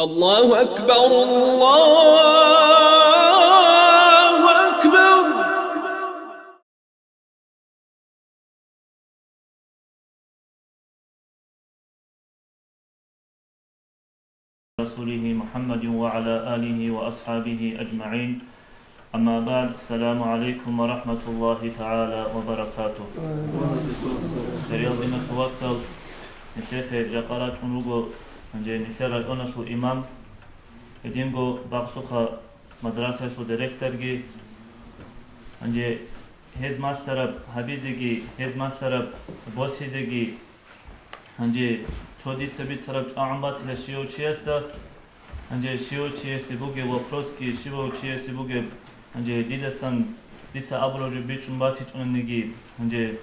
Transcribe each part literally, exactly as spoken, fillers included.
الله أكبر، الله أكبر. رسوله محمد وعلى آله وأصحابه أجمعين. أما بعد، السلام عليكم ورحمة الله تعالى وبركاته. Хириял диналъул вацал, нилъехъе жакъа рачӀун руго гьанже нилъер районалъул имам, гьединго Бакълъуха мадрасаялъул директорги, гьанже гьез малъараб гьабизеги, гьез малъараб босизеги, гьанже цо дица бицараб чӀвагӀун батила щивав чиясда, гьанже щивав чиясе бугеб вопросги, щивав чиясе бугеб, гьанже дидасан дица абураб жо бичӀчӀун батичӀониги, гьанже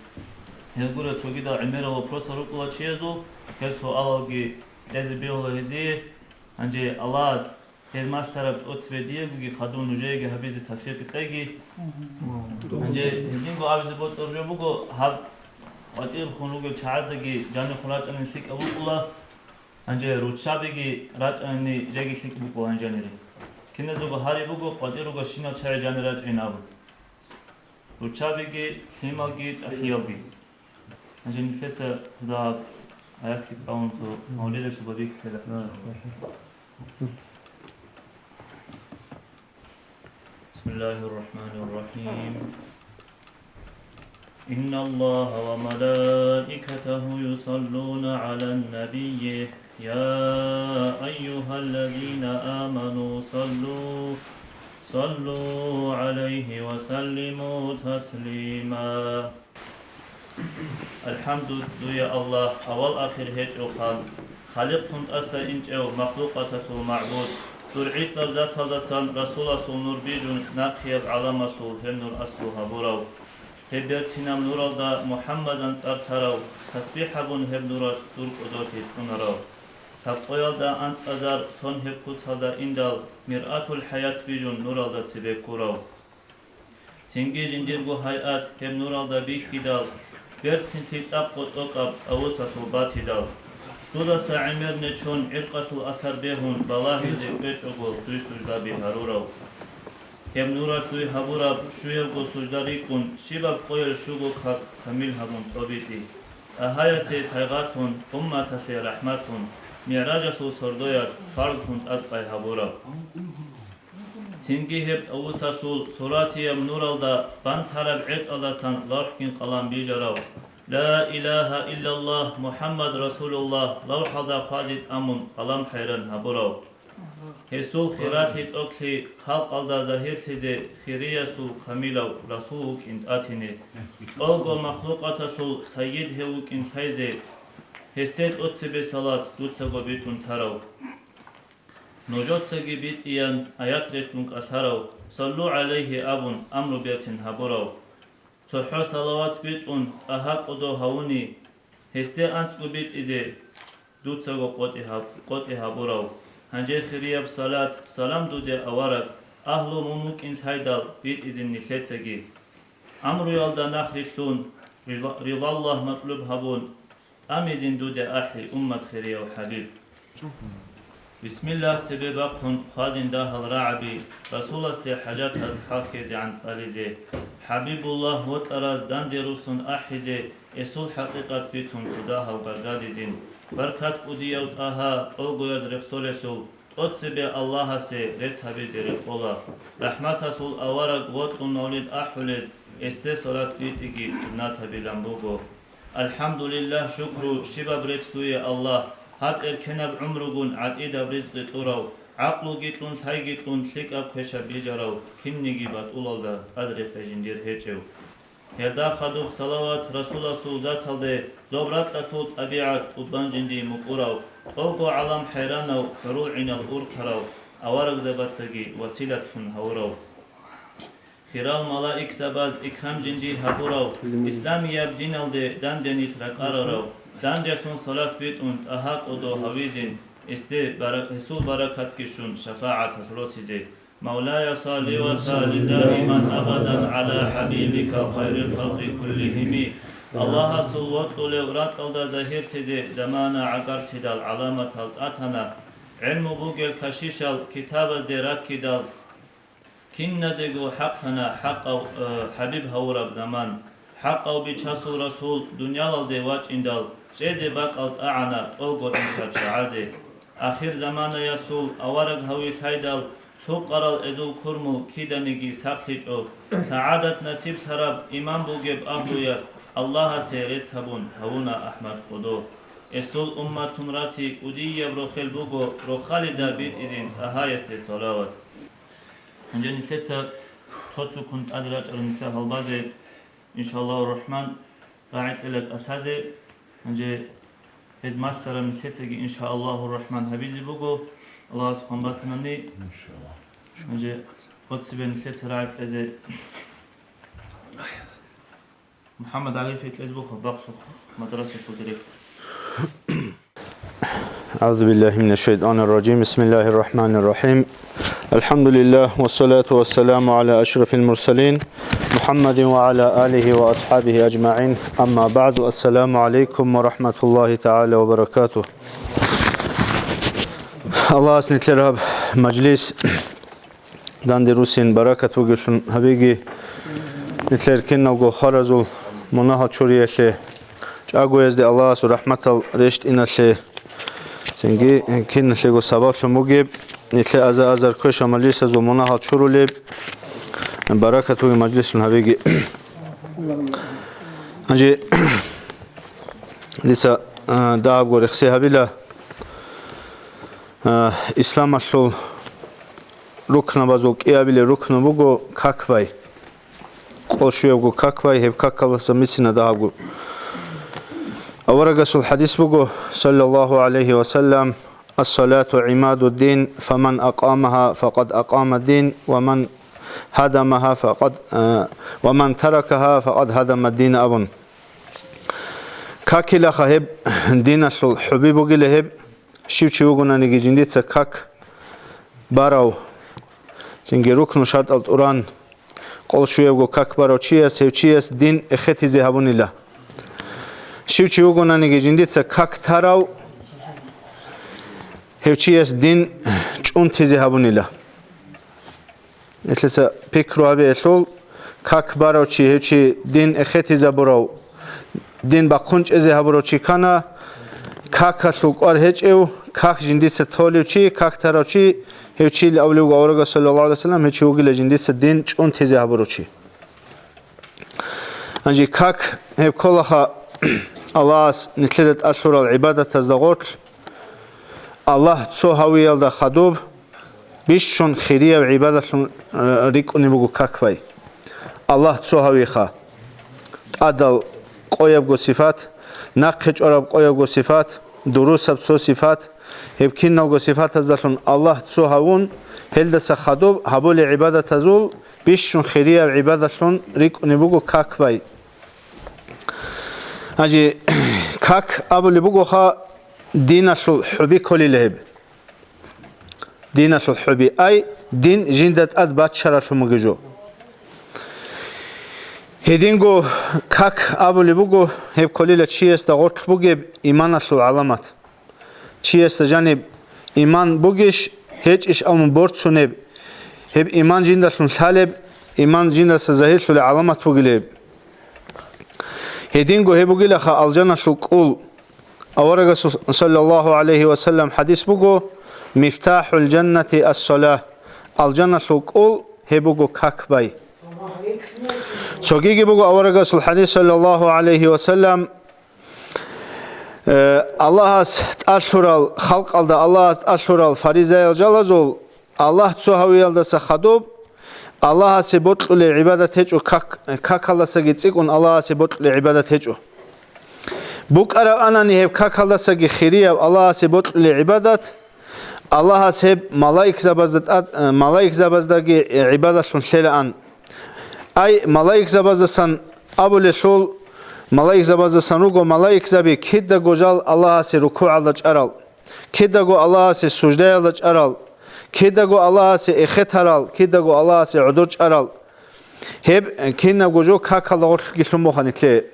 гьел гура цогидал гӀемерал вопросал рукӀула чиязул, гьел суалалги кьезе бегьула гьезие, гьанже Аллагьас гьез малъараб тӀоцебе диегоги хадув нужееги гьабизе тавфикъ кьеги. Гьанже гьединго абизе бокьараб жо буго, гьаб къватӀирхун ругел чагӀаздаги жанихъун рачӀанин лъикӀаб букӀула, гьанже руччабиги рачӀанани жеги лъикӀ букӀула гьанжанире. Киназего гьари буго, къватӀир ругелщинал чагӀи жанир рачӀайин абун. Руччабиги, лъималги, тӀахӀиялги. Гьанже нилъеца худа аятги цӀалун цо мавлидалъул бабихьила. بسم الله الرحمن الرحيم. إن الله وملائكته يصلون على النبي، يا أيها الذين آمنوا صلوا، صلوا عليه وسلموا تسليما. АлхӀамду дуе, Аллагь, авал-ахир гьечӀев хал, Халикълъун тӀаса инчӀев, махлукъаталъул магӀбуд, дур гӀицӀаб заталдасан Расуласул нур бижун, нахъияб гӀаламалъул гьеб нур аслу гьабурав. Гьеб берцинаб нуралда МухӀаммадан цӀар тарав, тасбихӀ гьабун гьеб нуралъ дур кӀодолъи цӀунарав. Лъабкъоялда анцӀазар сон гьеб куцалда индал, миръатул хӀаят бижун нуралда цебе ккурав. Цинги жиндирго гьайат гьеб нуралда бихьидал, берцинлъи цӀакъго тӀокӀаб авусалъул батидал. Дудаса гӀемер нечон гӀиркъалъул асар бегьун балагьизе кӀвечӀого дуй суждаби гьарурав. Гьеб нуралъ дуй гьабураб щуябго сужда рикӀкӀун, щибаб къоялъ щуго как камил гьабун тӀобитӀи. ТӀагьаясе сайгъатун, умматалъе рахӀматун, МигӀражалъул сордоялъ фарзлъун тӀадкъай гьабураб. Цинги гьеб авусалъул суратияб нуралда бантараб гӀетӀалдасан лавхӀгин къалам бижарав, «Ла илагьа иллаллагь, МухӀаммад расулуллагь» лавхӀалда хъвазе тӀамун къалам хӀайран гьабурав. Гьесул хиралъи-тӀокӀлъи халкъалда загьирлъизе хириясул камилав Расул вукӀин тӀатине, тӀолго махлукъаталъул сайид гьев вукӀин лъайзе, гьесде тӀоцебе салат дуцаго битӀун тарав. Нужецаги битӀиян аят рещтӀун кӀалъарав, «Саллу гӀалайгьи» абун амру берцин гьабурав. ЦохӀо салават битӀун, тӀагьа кӀодо гьавуни, гьесде анцӀго битӀизе дуцаго къотӀи гьаб-, къотӀи гьабурав. Гьанже хирияб салат, салам дуде авараг, агьлу мун вукӀин лъайдал битӀизин нилъецаги. Амруялда нахърилълъун, рила-, рилаллагь макьлуб гьабун, тӀамизин дуде ахӀи, уммат хирияв ХӀабиб. Бисмиллагь цебе бахъун хъвазин дагьал рагӀаби, Расуласде хӀажатаз хӀалхьезегӀан цӀализе, ХӀабибуллагь вокьараз данде руссун ахӀизе, эсул хӀакъикъат бицун цо дагьав гаргадизин. Баркат кӀудияв ТӀагьа, тӀолгояз рехсолелъул, тӀоцебе Аллагьасе рецц гьабизе рекъола. РахӀматалъул авараг вокьун мавлид ахӀулез, эсде салат битӀиги суннатабилан буго. АлхӀамдулиллагь, шукру, щибаб рецц дуе, Аллагь, гьаб эркенаб гӀумругун гӀатӀидаб ризкъи кьурав, гӀакълуги кьун, лъайги кьун, лъикӀаб квешаб бижарав, кинниги батӀулалда тӀадрекъе жиндир гьечӀев. Гьелда хадуб салават Расуласул заталде, зоб-ракьалъул тӀабигӀат тӀубан жиндие мукӀурав, тӀолго гӀалам хӀайранав, хӀурул гӀинал урхъарав, аварагзабацаги василатлъун гьавурав. Хирал малаикзабаз икрам жиндие гьабурав, исламияб диналде данде нилъ ракӀарарав, данделъун салат битӀун тӀагьа кӀодо гьавизин, эсде бара-, гьесул баракатги щун шафагӀаталъ росизе. مولاي صل وسلم دائما أبدا على حبيبك خير الخلق كلهم. Аллагьасул вокьулев ракьалда загьирлъизе замана гӀагарлъидал гӀаламатал тӀатана. ГӀилму бугел кашишал китабазде раккидал, киназего хӀакълъана хӀакъав, э, хӀабиб гьавураб заман. ХӀакъав бичасул расул дуниялалде вачӀиндал, чӀезе бакӀал тӀагӀана тӀолго инкар чагӀазе. Ахир заманаялъул авараг гьавилъайдал, лъукъарал эзул курмул киданиги сахлъичӀо, сагӀадат насиблъараб иман бугеб агьлуялъ Аллагьасе рецц гьабун гьавуна АхӀмад Къудо. Эсул умматун рати кӀудияб рохел буго, рохалида битӀизин ТӀагьаясде салават. Гьанже нилъеца цо-цоккун тӀаде рачӀарун нилъер гьалбазе, иншаллагьу рахӀман, рагӀи кьела тӀасазе. Гьанже гьез малъараб нилъецаги, иншаллагьу рахӀман, гьабизе буго, Аллагьас хъван батанани. Гьанже гьоцебе нилъеца рагӀи кьезе. МухӀаммад ГӀариф гьекъезбухъа бакълъухъ мадрасалъул директор. أعوذ بالله من الشيطان الرجيم. بسم الله الرحمن الرحيم. الحمد لله والصلاة والسلام على أشرف المرسلين محمد وعلى آله وأصحابه أجمعين. أما بعد. السلام عليكم ورحمة الله تعالى وبركاته. Аллагьас нилъер гьаб мажлис данде руссин баракат бугевлъун гьабиги, нилъер киналго хваразул мунагьал чуриялъе, чӀагоязде Аллагьасул рахӀматал рещтӀиналъе, цинги киналъего сабаблъун бугеб, нилъе аза-азар квешал мажлисазул мунагьал чурулеб, баракат бугеб мажлислъун гьабиги. Гьанже дица, а, дагьабго рехси гьабила, а, исламалъул рукнабазул кӀиабилеб рукну буго какбай. Къо щуябго какбай, гьеб какалдаса мицина дагьабго. Аварагасул хадис буго, саллаллагьу гӀалайгьи ва саллам: «Ас-салату гӀимадуддин, фаман акъамагьа, факъад акъамаддин, ва ман гьадамагьа, факъад, э, ва ман таракагьа, факъад гьадамаддин», – абун. Какилаха гьеб диналъул хӀуби бугила гьеб, щив чи вугонаниги жиндица как барав, цинги рукну шартӀал тӀуран, къол щуябго как барав чияс, гьев чияс дин эхетизе гьабунила. Щив чи вугонаниги жиндица как тарав, гьев чияс дин чӀунтизе гьабунила. Нилъеца пикру гьабиялъул, как барав чи, гьев чи дин эхетизабурав, дин бахъун чӀезе гьабурав чи ккана, какалъул кӀвар гьечӀев, как жиндица толев чи, как тарав чи, гьев чийил абулев вуго аварагас, саллаллагьу гӀалайгьи ва саллам, гьев чи вугила жиндица дин чӀунтизе гьабурав чи. Гьанже как гьеб кколаха Аллагьас нилъеда тӀалъурал гӀибадатазда гъорлъ, Аллагь цо гьавиялда хадуб бищун хирияб гӀибадатлъун, э, рикӀкӀунеб буго какбай. Аллагь цо гьавиха. ТӀадал къоябго сифат, нахъе чӀвараб къоябго сифат, дурусаб цо сифат, гьеб киналго сифатаздалъун Аллагь цо гьавун, гьелдаса хадуб гьабулел гӀибадатазул бищун хирияб гӀибадатлъун рикӀкӀунеб буго какбай. Гьанже как абулеб бугоха, диналъул хӀуби кколила гьеб. Диналъул хӀуби, ай, дин жинда тӀад баччаралъун бугеб жо. Гьединго как абулеб буго гьеб кколила чиясда гъорлъ бугеб иманалъул гӀаламат. Чиясда жаниб иман бугищ, гьечӀищ абун борцунеб, гьеб иман жиндалъун лъалеб, иман жиндаса загьирлъулеб гӀаламат бугилеб. Гьединго гьеб бугилаха алжаналъул кӀул. Аварагасул, саллаллагьу гӀалайгьи ва саллам, хадис буго: «Мифтахул жаннати ас-салах», алжаналъул кӀул гьеб буго какбай. Цогиги буго аварагасул хадис, саллаллагьу гӀалайгьи ва саллам, Э, Аллагьас тӀалъурал, халкъалда Аллагьас тӀалъурал фаризаял жалазул, Аллагь цо гьавиялдаса хадуб, Аллагьасе бокьулеб гӀибадат гьечӀо, как-, какалдасаги цӀикӀкӀун Аллагьасе бокьулеб гӀибадат гьечӀо. БукӀараб анани гьеб какалдасаги хирияб Аллагьасе бокьулеб гӀибадат, Аллагьас гьеб малаикзабазда тӀад-, э, малаикзабаздаги гӀибадатлъун лъелаан. Ай, малаикзабаздасан абулелъул, малаикзабаздасан руго малаикзаби кидаго жал Аллагьасе рукугӀалда чӀарал, кидаго Аллагьасе суждаялда чӀарал, кидаго Аллагьасе эхетарал, кидаго Аллагьасе гӀодор чӀарал. Гьеб кинабго жо какалда гъорлъги лъун буха нилъее.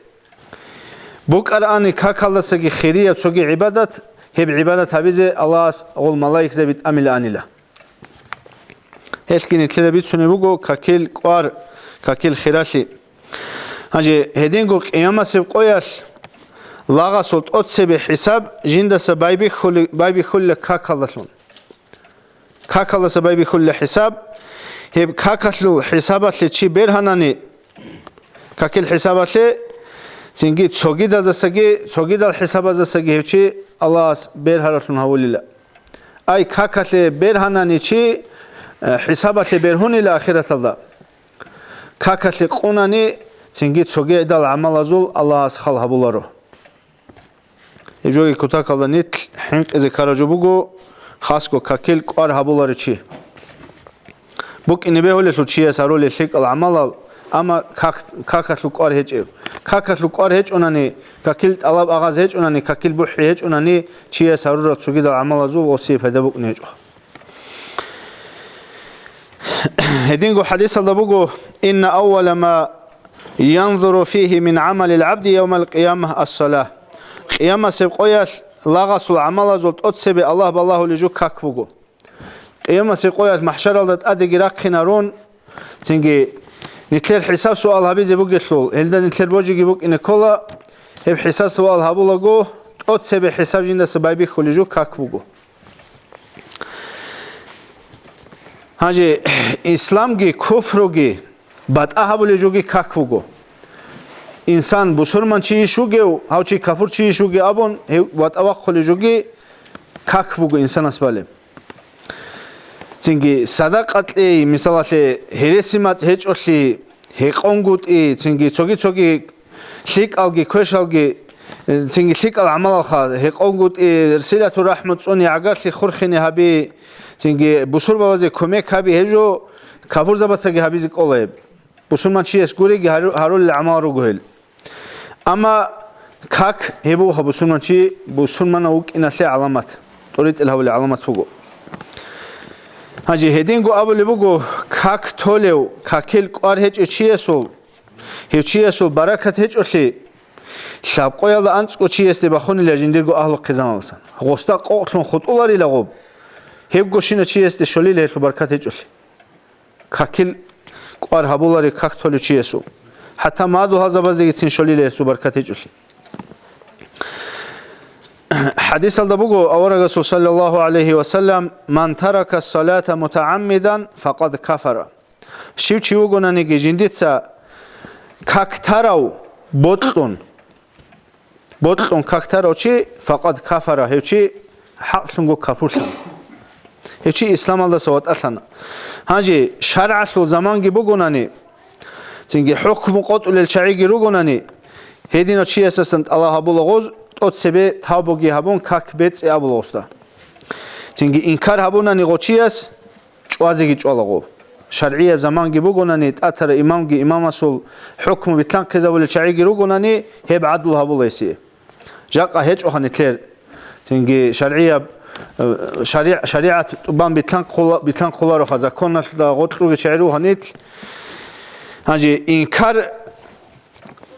БукӀарани какалдасаги хирияб цоги гӀибадат, гьеб гӀибадат гьабизе Аллагьас гъол малаикзаби тӀамилаанила. Гьелъги нилъеда бицунеб буго какил кӀвар, какил хиралъи. Гьанже гьединго къиямасеб къоялъ лагъасул тӀоцебе хӀисаб жиндаса байбихьули-, байбихьулила какалдалъун. Какалдаса байбихьулила хӀисаб, гьеб какалъул хӀисабалъе чи бергьанани, какил хӀисабалъе, цинги цогидазасаги, цогидал хӀисабазасаги гьев чи Аллагьас бергьаралъун гьавулила. Ай, какалъе бергьанани чи, э, хӀисабалъе бергьунила ахираталда. Какалъе къунани, цинги цогидал гӀамалазул Аллагьас хал гьабуларо. Гьеб жоги кутакалда нилъ хӀинкъизе ккараб жо буго, хасго какил кӀвар гьабуларев чи. БукӀине бегьулелъул чияс гьарулел лъикӀал гӀамалал, амма как-, какалъул кӀвар гьечӀев. Какалъул кӀвар гьечӀунани, какил тӀалаб агъаз гьечӀунани, какил бухӀи гьечӀунани, чияс гьарурал цогидал гӀамалазул гъосие пайда букӀине гьечӀо. Гьединго хӀадисалда буго: «Инна аввала ма янзуру фигьи мин гӀамалил гӀабди явмал къиямат ас-салат». Къиямасеб къоялъ лагъасул гӀамалазул тӀоцебе Аллагь балагьулев жо как буго. Къиямасеб къоялъ махӀшаралда тӀадеги рахъинарун, цинги нилъер хӀисаб-суал гьабизе бугелъул, гьелда нилъер божиги букӀине ккола, гьеб хӀисаб-суал гьабулаго, тӀоцебе хӀисаб жиндаса байбихьулев жо как буго. Гьанже исламги куфруги батӀа гьабулев жоги как буго. Инсан бусурманчийищ вугев, гьав чи капурчийищ вугев абун, гьев ватӀа вахъулев жоги как буго инсанас балеб. Цинги садакъа кьей, мисалалъе, гьереси мацӀ гьечӀолъи, гьекъонгутӀи, цинги цоги-цоги лъикӀалги, квешалги, э, цинги лъикӀал гӀамалалха, гьекъонгутӀи, силату рахӀму цӀуни, гӀагарлъи хурхине гьаби, цинги бусурбабазе кумек гьаби, гьеб жо капурзабацаги гьабизе кӀола гьеб. Бусурманчияс гуреги гьару-, гьарулел гӀамал руго гьел. Амма как гьеб буго бусурманчи бусурманав вукӀиналъе гӀаламат, тӀоритӀел гьавулел гӀаламат буго. Гьанже гьединго абулеб буго, как толев, какил кӀвар гьечӀев чиясул, гьев чиясул баракат гьечӀолъи, лъабкъоялда анцӀго чиясде бахунила жиндирго агьлу хъизаналдасан. Гъосда къокълъун хутӀуларила гъоб, гьебгощина чиясде щолила гьелъул баракат гьечӀолъи. Какил кӀвар гьабуларев как толев чиясул, хӀатта мадугьалзабазегицин щолила гьесул баркат гьечӀолъи. ХӀадисалда буго аварагасул, саллаллагьу гӀалайгьи ва саллам: «Ман тарака салата мутагӀаммидан, факъад кафара». Щив чи вугонаниги жиндица как тарав бокьун, бокьун как тарав чи, факъад кафара, гьев чи хӀакълъунго капурлъана. Гьев чи исламалдаса ватӀалъана. Гьанже шаргӀалъул заманги бугонани, цинги хӀукму къотӀулел чагӀиги ругонани, гьединав чиясасан тӀалаб гьабула гъоз, тӀоцебе тавбуги гьабун, как бецӀе абула гъосда. Цинги инкар гьабунани гъо чияс, чӀвазеги чӀвалаго. ШаргӀияб заманги бугонани, тӀатара имамги имамасул хӀукму битлъанхъизабулел чагӀиги ругонани, гьеб гӀадлу гьабула гьесие. Жакъа гьечӀоха нилъер. Цинги шаргӀияб, э, шари-, шаригӀат тӀубан битлъанхъула-, битлъанхъулароха, законалда гъоркь ругел чагӀи руго нилъ. Гьанже инкар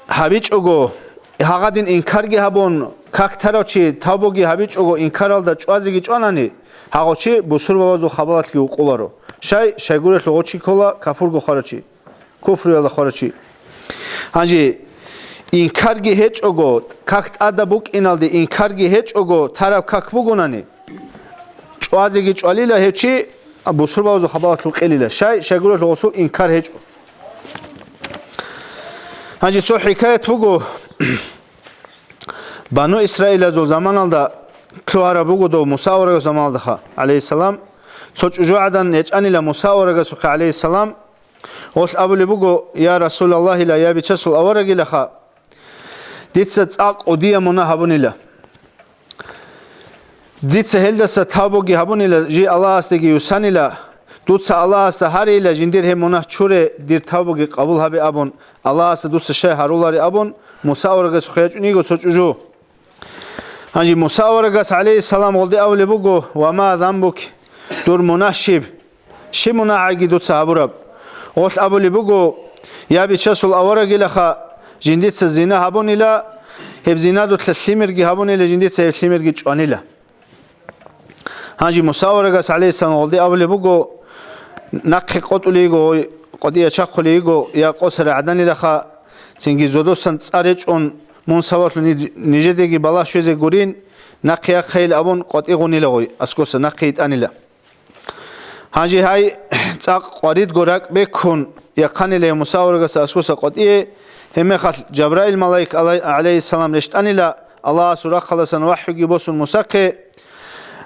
гьабичӀого, гьагъадин инкарги гьабун, как тарав чи тавбуги гьабичӀого инкаралда чӀвазеги чӀванани, гьагъо чи бусурбабазул хабалалъги вукъуларо. Щай, щайгурелъул гъо чи ккола кафурго хварав чи, куфруялда хварав чи. Гьанже инкарги гьечӀого, как тӀада букӀиналде инкарги гьечӀого тараб как бугонани, чӀвазеги чӀвалила гьев чи, бусурбабазул хабалалъ вукъилила. Щай, щайгурелъул гъосул инкар гьечӀо. Гьанже цо хӀикаят буго, Бану Исраилазул заманалда лъугьараб буго дов Муса аварагасул заманалдаха, гӀалайгьиссалам, цо чӀужугӀадан ячӀанила Муса аварагасухъе, гӀалайгьиссалам, гъолъ абулеб буго: «Я Расулаллагьила, я Бичасул аварагилаха, дица цӀакъ кӀудияб мунагь гьабунила». Дица гьелдаса тавбуги гьабунила, жий Аллагьасдаги юсанила, дуца Аллагьасда гьарейила жиндир гьеб мунагь чуре, дир тавбуги къабул гьабе абун, Аллагьасда дуца щай гьарулари абун, Муса аварагасухъе ячӀун йиго цо чӀужу. Гьанже Муса аварагас, гӀалайгьиссалам, гъолде абулеб буго: «Ва ма занбук? Дур мунагь щиб? Щиб мунагьаги дуца гьабураб?» Гъолъ абулеб буго: «Я Бичасул аварагилаха, жиндица зина гьабунила, гьеб зинадулъа лъимерги гьабунила, жиндица гьеб лъимерги чӀванила». Гьанже Муса аварагас, гӀалайгьиссалам, гъолде абулеб буго: «Нахъе къотӀулей йиго, гъой къотӀи ячахъулей йиго, я къосарай гӀаданилаха, цинги зодосан цӀар речӀчӀун мун сабаблъун ниж-, нижедеги балагь щвезе гурин, нахъе яхъайил абун къотӀи гъунила гъой, аскоса нахъе йитӀанила». Гьанже гьай цӀакъ къваридго ракӀ беккун, яхъанила гьев Муса аварагасда аскоса къотӀие, гьебмехалъ Жабраил малаик, гӀалай-, гӀалайгьиссалам, рещтӀанила, Аллагьасул рахъалдасан вахӀюги босун Мусахъе.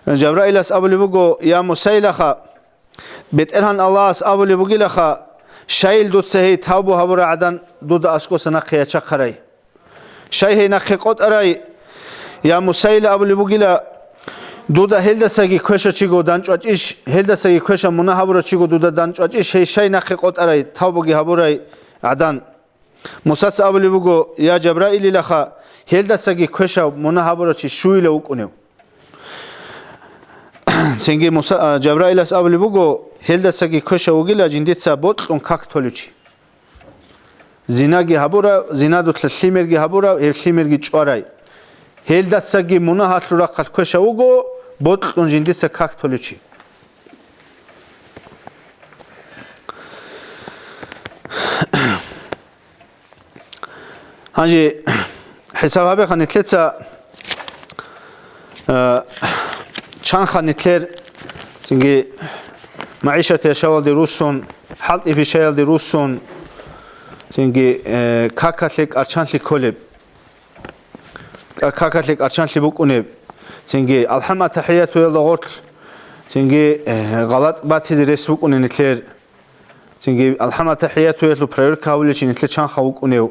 Жабраилас абулеб буго: «Я Мусайлаха, БетӀергьан Аллагьас абулеб бугилаха, щайил дуца гьей тавбу гьабурай гӀадан дуда аскоса нахъе ячахъарай? Щай гьей нахъе къотӀарай?» Я Мусайила абулеб бугила: «Дуда гьелдасаги квешав чиго данчӀвачӀищ, гьелдасаги квешав мунагь гьабурав чиго дуда данчӀвачӀищ, гьей щай нахъе къотӀарай, тавбуги гьабурай гӀадан?» Мусаца абулеб буго: «Я Жабраилилаха, гьелдасаги квешав мунагь гьабурав чи щуйилав вукӀунев?» Цинги Муса, а, Жабраилас абулеб буго: «Гьелдасаги квешав вугила жиндица бокьун как толев чи. Зинаги гьабурав, зинадулъа лъимерги гьабурав, гьеб лъимерги чӀварай. Гьелдасаги мунагьалъул рахъалъ квешав вуго бокьун жиндица как толев чи». Гьанже хӀисаб гьабеха нилъеца, э, чанха нилъер, цинги, магӀишат яшавалде руссун, хӀалтӀи-пишаялде руссун, цинги, э, какалъе кӀарчанлъи кколеб, ка-, какалъе кӀарчанлъи букӀунеб, цинги, алхӀам-атахӀиятуялда гъорлъ, цинги, э, гъалатӀ батизе рес букӀунеб нилъер. Цинги алхӀам-атахӀиятуялъул проверка гьабулев чи нилъер чанха вукӀунев,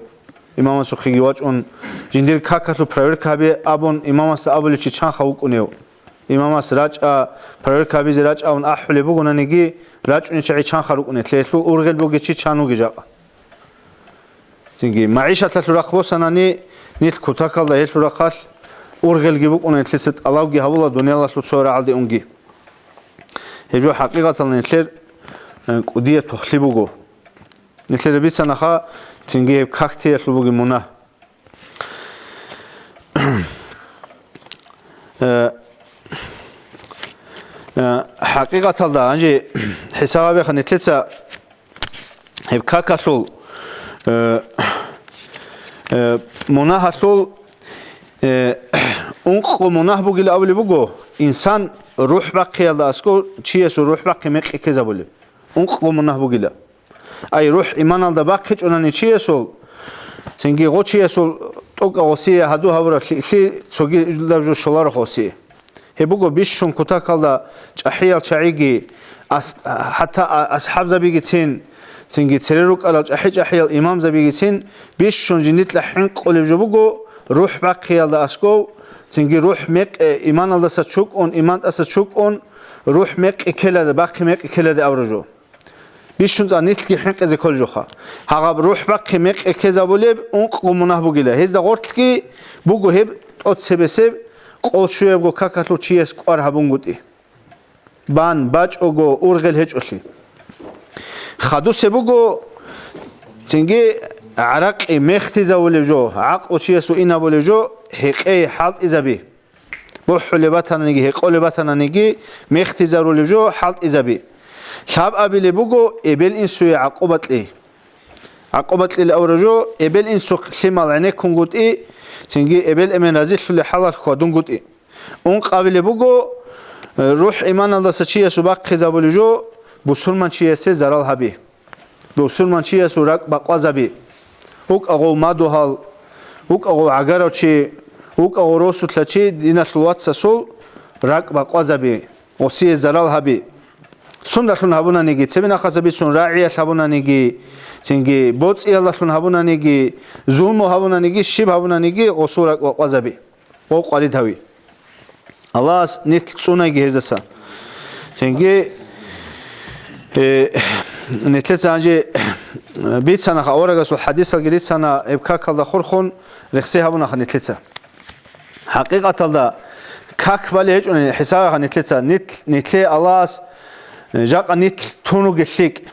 имамасухъеги вачӀун, жиндир какалъул проверка гьабе абун имамасда абулев чи чанха вукӀунев. Имамас рачӀа, проверка гьабизе рачӀа абун ахӀулеб бугонаниги, рачӀунел чагӀи чанха рукӀунел, гьелъул ургъел бугев чи чан вугев жакъа. Цинги магӀишаталъул рахъ босанани, нилъ кутакалда гьелъул рахъалъ ургъелги букӀуна, нилъеца тӀалабги гьабула дуниялалъул цо рагӀалде унги. Гьеб жо хӀакъикъаталда нилъер, э, кӀудияб тохлъи буго. Нилъеда бицанаха, цинги гьеб кактиялъул бугеб мунагь. Э, э, хӀакъикъаталда, гьанже хӀисаб гьабеха нилъеца гьеб какалъул, э, э, мунагьалъул, э, ункъго мунагь бугила абулеб буго, инсан рухӀ бахъиялда аскӀов чиясул рухӀ бахъи мекъи ккезабулеб. Ункъго мунагь бугила. Ай, рухӀ иманалда бахъичӀунани чиясул, цинги гъо чиясул тӀокӀа гъосие гьаду гьабураб лъикӀлъи цогидаб жо щоларо гъосие. Гьеб буго бищун кутакалда чӀахӀиял чагӀиги, ас-, хӀатта а-, асхӀабзабигицин, цинги цере рукӀарал чӀахӀи-чӀахӀиял имамзабигицин бищун жиндилъа хӀинкъулеб жо буго, рухӀ бахъиялда аскӀов, цинги рухӀ мекъи иманалдаса чукӀун, иман тӀаса чукӀун, рухӀ мекъи ккеладе, бахъи мекъи ккеладе абураб жо. Бищун цӀа нилъги хӀинкъизе кколеб жоха. Гьагъаб рухӀ бахъи мекъи ккезабулеб ункъго мунагь бугила. Гьезда гъорлъги буго гьеб тӀоцебесеб къол щуябго какалъул чияс кӀвар гьабунгутӀи. Бан, бачӀого, ургъел гьечӀолъи. Хадусеб буго, цинги гӀаракъи мехтизавулеб жо, гӀакълу чиясул инабулеб жо, гьекъей хӀалтӀизаби. БухӀулеб батананиги, гьекъолеб батананиги, мехтизарулеб жо хӀалтӀизаби. Лъабабилеб буго эбел-инсуе гӀакъуба кьей. ГӀакъуба кьел абураб жо, эбел-инсухъ лъимал гӀенеккунгутӀи, цинги эбел-эмен разилъулеб хӀалалъ хьвадунгутӀи. Ункъабилеб буго, э, рухӀ иманалдаса чиясул бахъизабулеб жо, бусурманчиясе зарал гьаби. Бусурманчиясул ракӀ бакъвазаби. ВукӀа гъов мадугьал, вукӀа гъов гӀагарав чи, вукӀа гъов росулъа чи диналъул вацасул ракӀ бакъвазаби, гъосие зарал гьаби. Сундалъун гьабунаниги, цебе нахъаса бицун рагӀиялъ гьабунаниги, цинги боцӀиялдалъун гьабунаниги, зулму гьабунаниги, щиб гьабунаниги, гъосул ракӀ бакъвазаби. Гъов къварид гьави. Аллагьас нилъ цӀунайги гьездаса. Цинги, э, нилъеца гьанже, э, бицанаха, аварагасул хадисалги рицана, гьеб какалда хурхун рехсей гьабунаха нилъеца. ХӀакъикъаталда как балей гьечӀони хӀисабаха нилъеца, нилъ-, нилъее Аллагьас, э, жакъа нилъ тун ругел лъикӀ.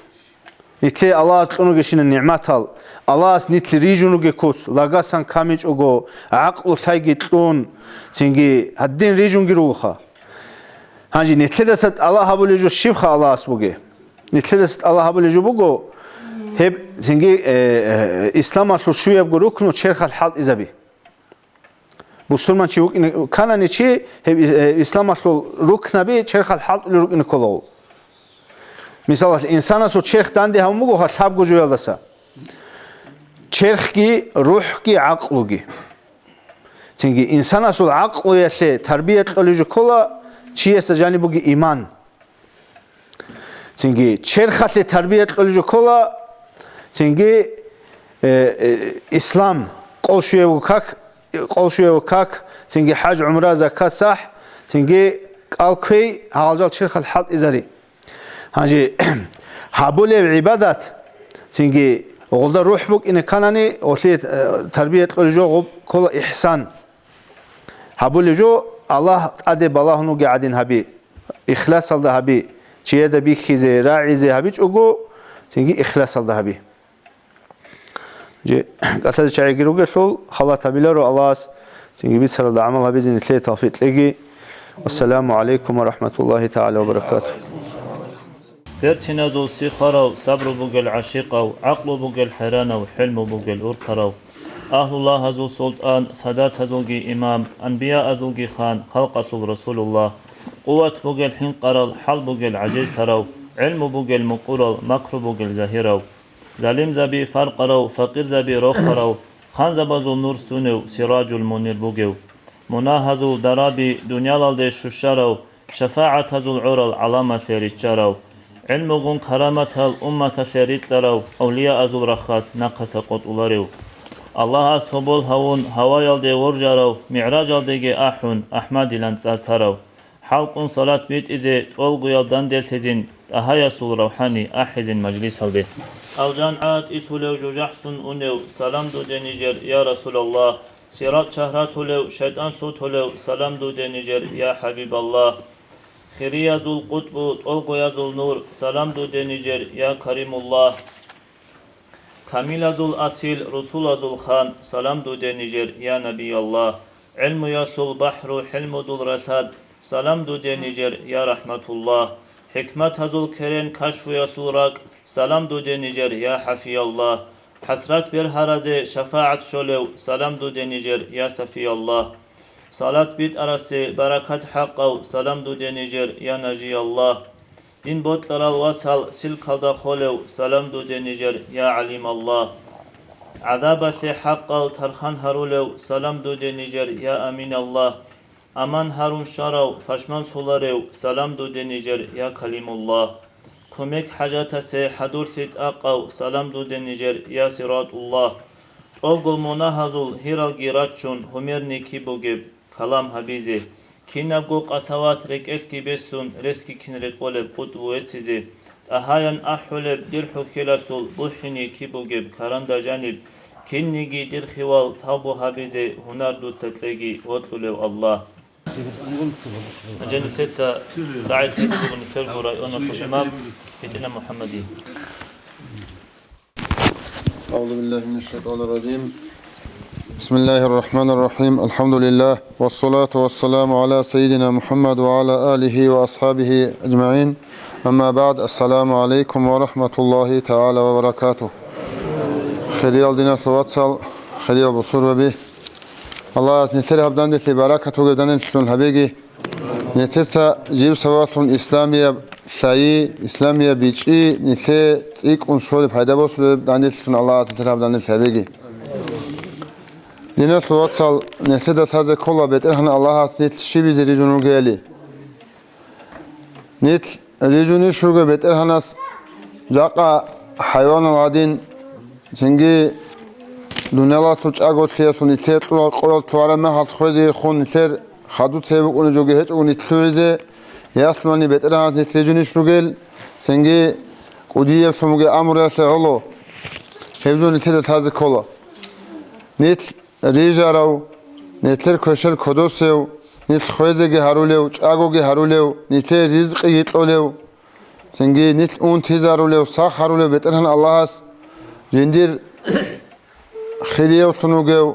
Нилъее Аллагьас кьун ругещинан нигӀматал, Аллагьас нилъ рижун ругел куц, лагасан камичӀого, гӀакълу лъайги кьун, цинги гьадин рижунги ругоха. Гьанже нилъедаса тӀалаб гьабулеб жо щибха Аллагьас бугеб? Нилъедаса тӀалаб гьабулеб жо буго, гьеб цинги, э, э, исламалъул щуябго рукну черхалъ хӀалтӀизаби. Бусурманчи вукӀине кканани чи, гьеб, э, исламалъул рукнаби черхалъ хӀалтӀулел рукӀине кколаго. Мисалалъ, инсанасул черх данде гьабун буго лъабго жоялдаса: черхги, рухӀги, гӀакълуги. Цинги инсанасул гӀакълуялъе тарбия кьолеб жо ккола чиясда жаниб бугеб иман. Цинги черхалъе тарбия кьолеб жо ккола, цинги, э, э, ислам, къол щуябго как, къол щуябго как, цинги хӀаж, гӀумра, закат, сахӀ, цинги кӀал кквей, гьалжал черхалъ хӀалтӀизари. Гьанже гьабулеб гӀибадат, цинги гъолда рухӀ букӀине кканани, гъолъие, э, тарбия кьолеб жо гъоб ккола ихсан. Гьабулеб жо Аллагь тӀаде балагьун вугев гӀадин гьаби, ихласалда гьаби, чияда бихьизе, рагӀизе гьабичӀого, цинги ихласалда гьаби. Же, кӀалъазе чагӀиги ругелъул, халат гьабиларо Аллагьас, цинги бицаралда гӀамал гьабизе нилъее тавфикъ кьеги. Вассаламу гӀалайкум ва рахӀматуллагьи тагӀала ва баракатугь. Берциназул сихарав, сабру бугел гӀашикъав, гӀакълу бугел хӀеранав, хӀилму бугел уркарав, агьлулагьазул султӀан, садатазулги имам, анбияазулги хан, халкъалъул Расулуллагь, къуват бугел хӀинкъарал, хӀал бугел гӀажизарав, гӀилму бугел мукъурал, макру бугел загьирав, залимзаби фаркъарав, факъирзаби рохарав, ханзабазул нур сунев, сиражул мунир бугев, мунагьазул дараби дуниялалде щущарав, шафагӀатазул гӀорал гӀаламалъе риччарав, гӀилмугун караматал умматалъе рикьарав, авлияазул рахас нахъаса къотӀуларев, Аллагьас гьобол гьавун гьаваялде воржарав, мигӀражалдеги ахӀун, АхӀмадилан цӀар тарав, хӀалкӀун салат битӀизе, тӀолгоял данделъизин, ТӀагьаясул равхӀани ахӀизин мажлисалде. АлжангӀа тӀилъулев жужахӀлъун унев, салам дуде нижер, я Расулаллагь! Сират чагьратулев, шайтӀан лъутулев, салам дуде нижер, я ХӀабибаллагь! Хириязул къутӀбу, тӀолгоязул нур, салам дуде нижер, я Каримуллагь! Камилазул асил, русулазул хан, салам дуде нижер, я Набияллагь! ГӀилмуялъул бахӀру, хӀилмудул ралъад, салам дуде нижер, я РахӀматуллагь! ХӀикматазул керен, кашфуялъул ракӀ, салам дуде нижер, я ХӀафияллагь! ХӀасрат бергьаразе шафагӀат щолев, салам дуде нижер, я Сафияллагь! Салат битӀарасе баракат хӀакъав, салам дуде нижер, я Нажияллагь! Дин бокьарал васал силкалда холев, салам дуде нижер, я ГӀалималлагь! ГӀазабалъе хӀакъал тархан гьарулев, салам дуде нижер, я Аминаллагь! Аман гьарун щварав, пашманлъуларев, салам дуде нижер, я Калимуллагь! Кумек хӀажатасе хӀадурлъи цӀакъав, салам дуде нижер, я СиратӀуллагь! ТӀолго мунагьазул гьиралги рачун, гьумерни киб бугеб калам гьабизе, кинабго къасават рекӀелъги бесун, ресги кин рекъолеб къутӀбу веццизе, тӀагьаян ахӀулеб дир хӀухьелалъул бухӀине киб бугеб каранда жаниб, кинниги дир хивал тавбу гьабизе гьунар дуца кьеги, вокьулев Аллагь! Гьанже нилъеца рагӀи кьезе буго нилъерго районалъул имам БетӀергьан МухӀаммадие. أعوذ بالله من الشيطان الرجيم. بسم الله الرحمن الرحيم. الحمد لله. والصلاة والسلام على سيدنا محمد وعلى آله وأصحابه أجمعين. أما بعد. السلام عليكم ورحمة الله تعالى وبركاته. Хириял диналъул вацал, хириял бусурбаби. Аллагьас нилъер гьаб данделъи баракат бугеб данделъун гьабеги. Нилъеца жиб сабаблъун исламияб лъай, исламияб бичӀчӀи нилъее цӀикӀкӀун щолеб, пайда босулеб данделъун Аллагьас нилъер гьаб данделъи гьабеги. Диналъул вацал, нилъеда лъазе ккола БетӀергьан Аллагьас нилъ щибизе рижун ругели. Нилъ рижунищ руго БетӀергьанас жакъа хӀайванал гӀадин, цинги дуниялалъул чӀаголъиялъул нилъее кьурал къоял тугьараб мехалъ хвезейихун нилъер хадуцеб букӀунеб жоги гьечӀого нилъ лъугӀизе, ялъунани БетӀергьанас нилъ рижунищ ругел, цинги кӀудияблъун бугеб амруялъе гӀоло гьеб жо нилъеда лъазе ккола. Нилъ рижарав, нилъер квешел кодосев, нилъ хвезеги гьарулев, чӀагоги гьарулев, нилъее ризкъиги кьолев, цинги нилъ унтизарулев, сах гьарулев БетӀергьан Аллагьас жиндир хириявлъун вугев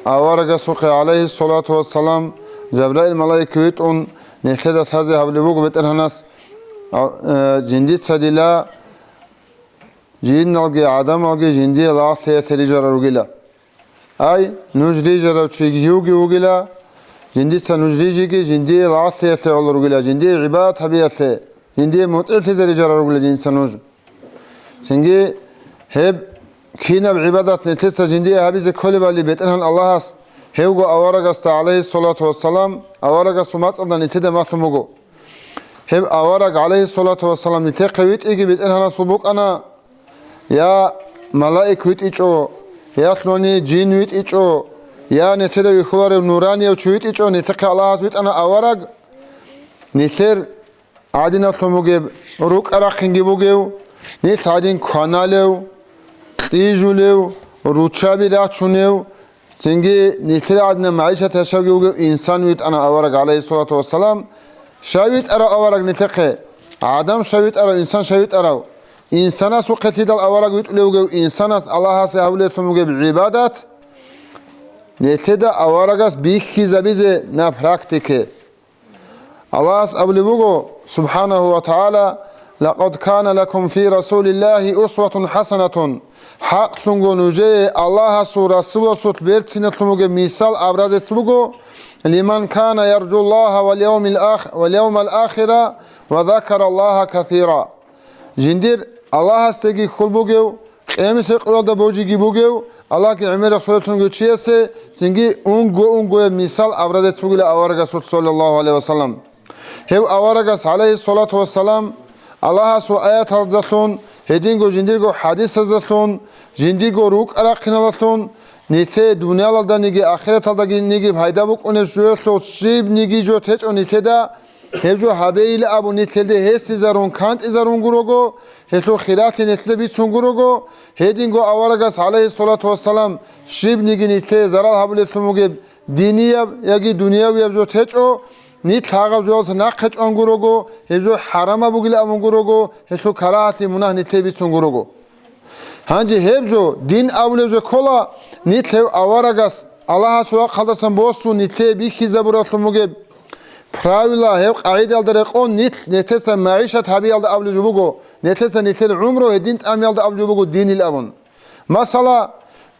аварагасухъе, гӀалайгьиссалату вассалам, Жабраил малаик витӀун, Нилъеда лъазе гьабулеб буго БетӀергьанас, а, э, жиндица дила жинналги гӀадамалги жиндие лагълъиялъе рижарал ругила. Ай, нуж рижарав чи живги вугила, жиндица нуж рижиги жиндие лагълъиялъе гӀоло ругила, жиндие гӀибадат гьабиялъе, жиндие мутӀигӀлъизе рижарал ругила жинца нуж. Цинги гьеб кинаб гӀибадат нилъеца жиндие гьабизе кколебали БетӀергьан Аллагьас гьевго аварагасда, гӀалайгьиссалату вассалам, аварагасул мацӀалда нилъеда малъун буго. Гьеб авараг, гӀалайгьиссалату вассалам, нилъехъе витӀиги БетӀергьанасул букӀана, я малаик витӀичӀо, я лъуни жин витӀичӀо, я нилъеда вихьуларев нуранияв чи витӀичӀо, нилъехъе Аллагьас витӀана авараг, нилъер гӀадинаблъун бугеб, рукӀа-рахъинги бугев, нилъ гӀадин кваналев, кьижулев, руччаби рачунев, цинги нилъер гӀадинаб магӀишат яшавги вугев инсан витӀана авараг, гӀалайгьиссалату вассалам. Щай витӀарав авараг нилъехъе? ГӀадам щай витӀарав, инсан щай витӀарав? Инсанасухъе лъидал авараг витӀулев вугев, инсанас Аллагьасе гьабулеблъун бугеб гӀибадат нилъеда аварагас бихьизабизе на практике. Аллагьас абулеб буго, субхӀанагьу ва тагӀала: «Лакъад кана лакум фи Расулиллагьи усватун хӀасанатун». ХӀакълъунго нужее Аллагьасул Расуласулъ берциналъун бугеб мисал, образец буго: «Лиман кана яржуллагьа вал явмил ах-, вал явмал ахира ва закараллагьа касира». Жиндир Аллагьасдаги хьул бугев, къиямасеб къоялда божиги бугев, Аллагьги гӀемераб суралъун вугев чиясе цинги унго-унгояб мисал, образец бугила аварагасул, саллаллагьу гӀалайгьи ва саллам. Гьев аварагас, гӀалайгьиссалату вассалам, Аллагьасул аяталдалъун, гьединго жиндирго хӀадисаздалъун, жиндирго рукӀа-рахъиналдалъун нилъее дуниялалданиги ахираталдагиниги пайда букӀунеб жоялъул щибниги жо течӀо нилъеда. Гьеб жо гьабейилан абун нилъелде гьесизарун, кантӀизарунгурого, гьелъул хиралъи нилъеда бицунгурого, гьединго аварагас, гӀалайгьиссалату вассалам, щибниги нилъее зарал гьабулеблъун бугеб динияб яги дуниявияб жо течӀо, нилъ гьагъаб жоялдаса нахъе чӀвангурого, гьеб жо хӀарамаб бугилан абунгурого, гьелъул карагьатлъи, мунагь нилъее бицунгурого. Гьанже гьеб жо, дин абулеб жо ккола, нилъ гьев аварагас Аллагьасул рахъалдасан босун нилъее бихьизабуралъун бугеб правила, гьев къагӀидаялда рекъон нилъ нилъеца магӀишат гьабиялда абулеб жо буго, нилъеца нилъер гӀумру гьедин тӀамиялда абулеб жо буго динил абун. Масала,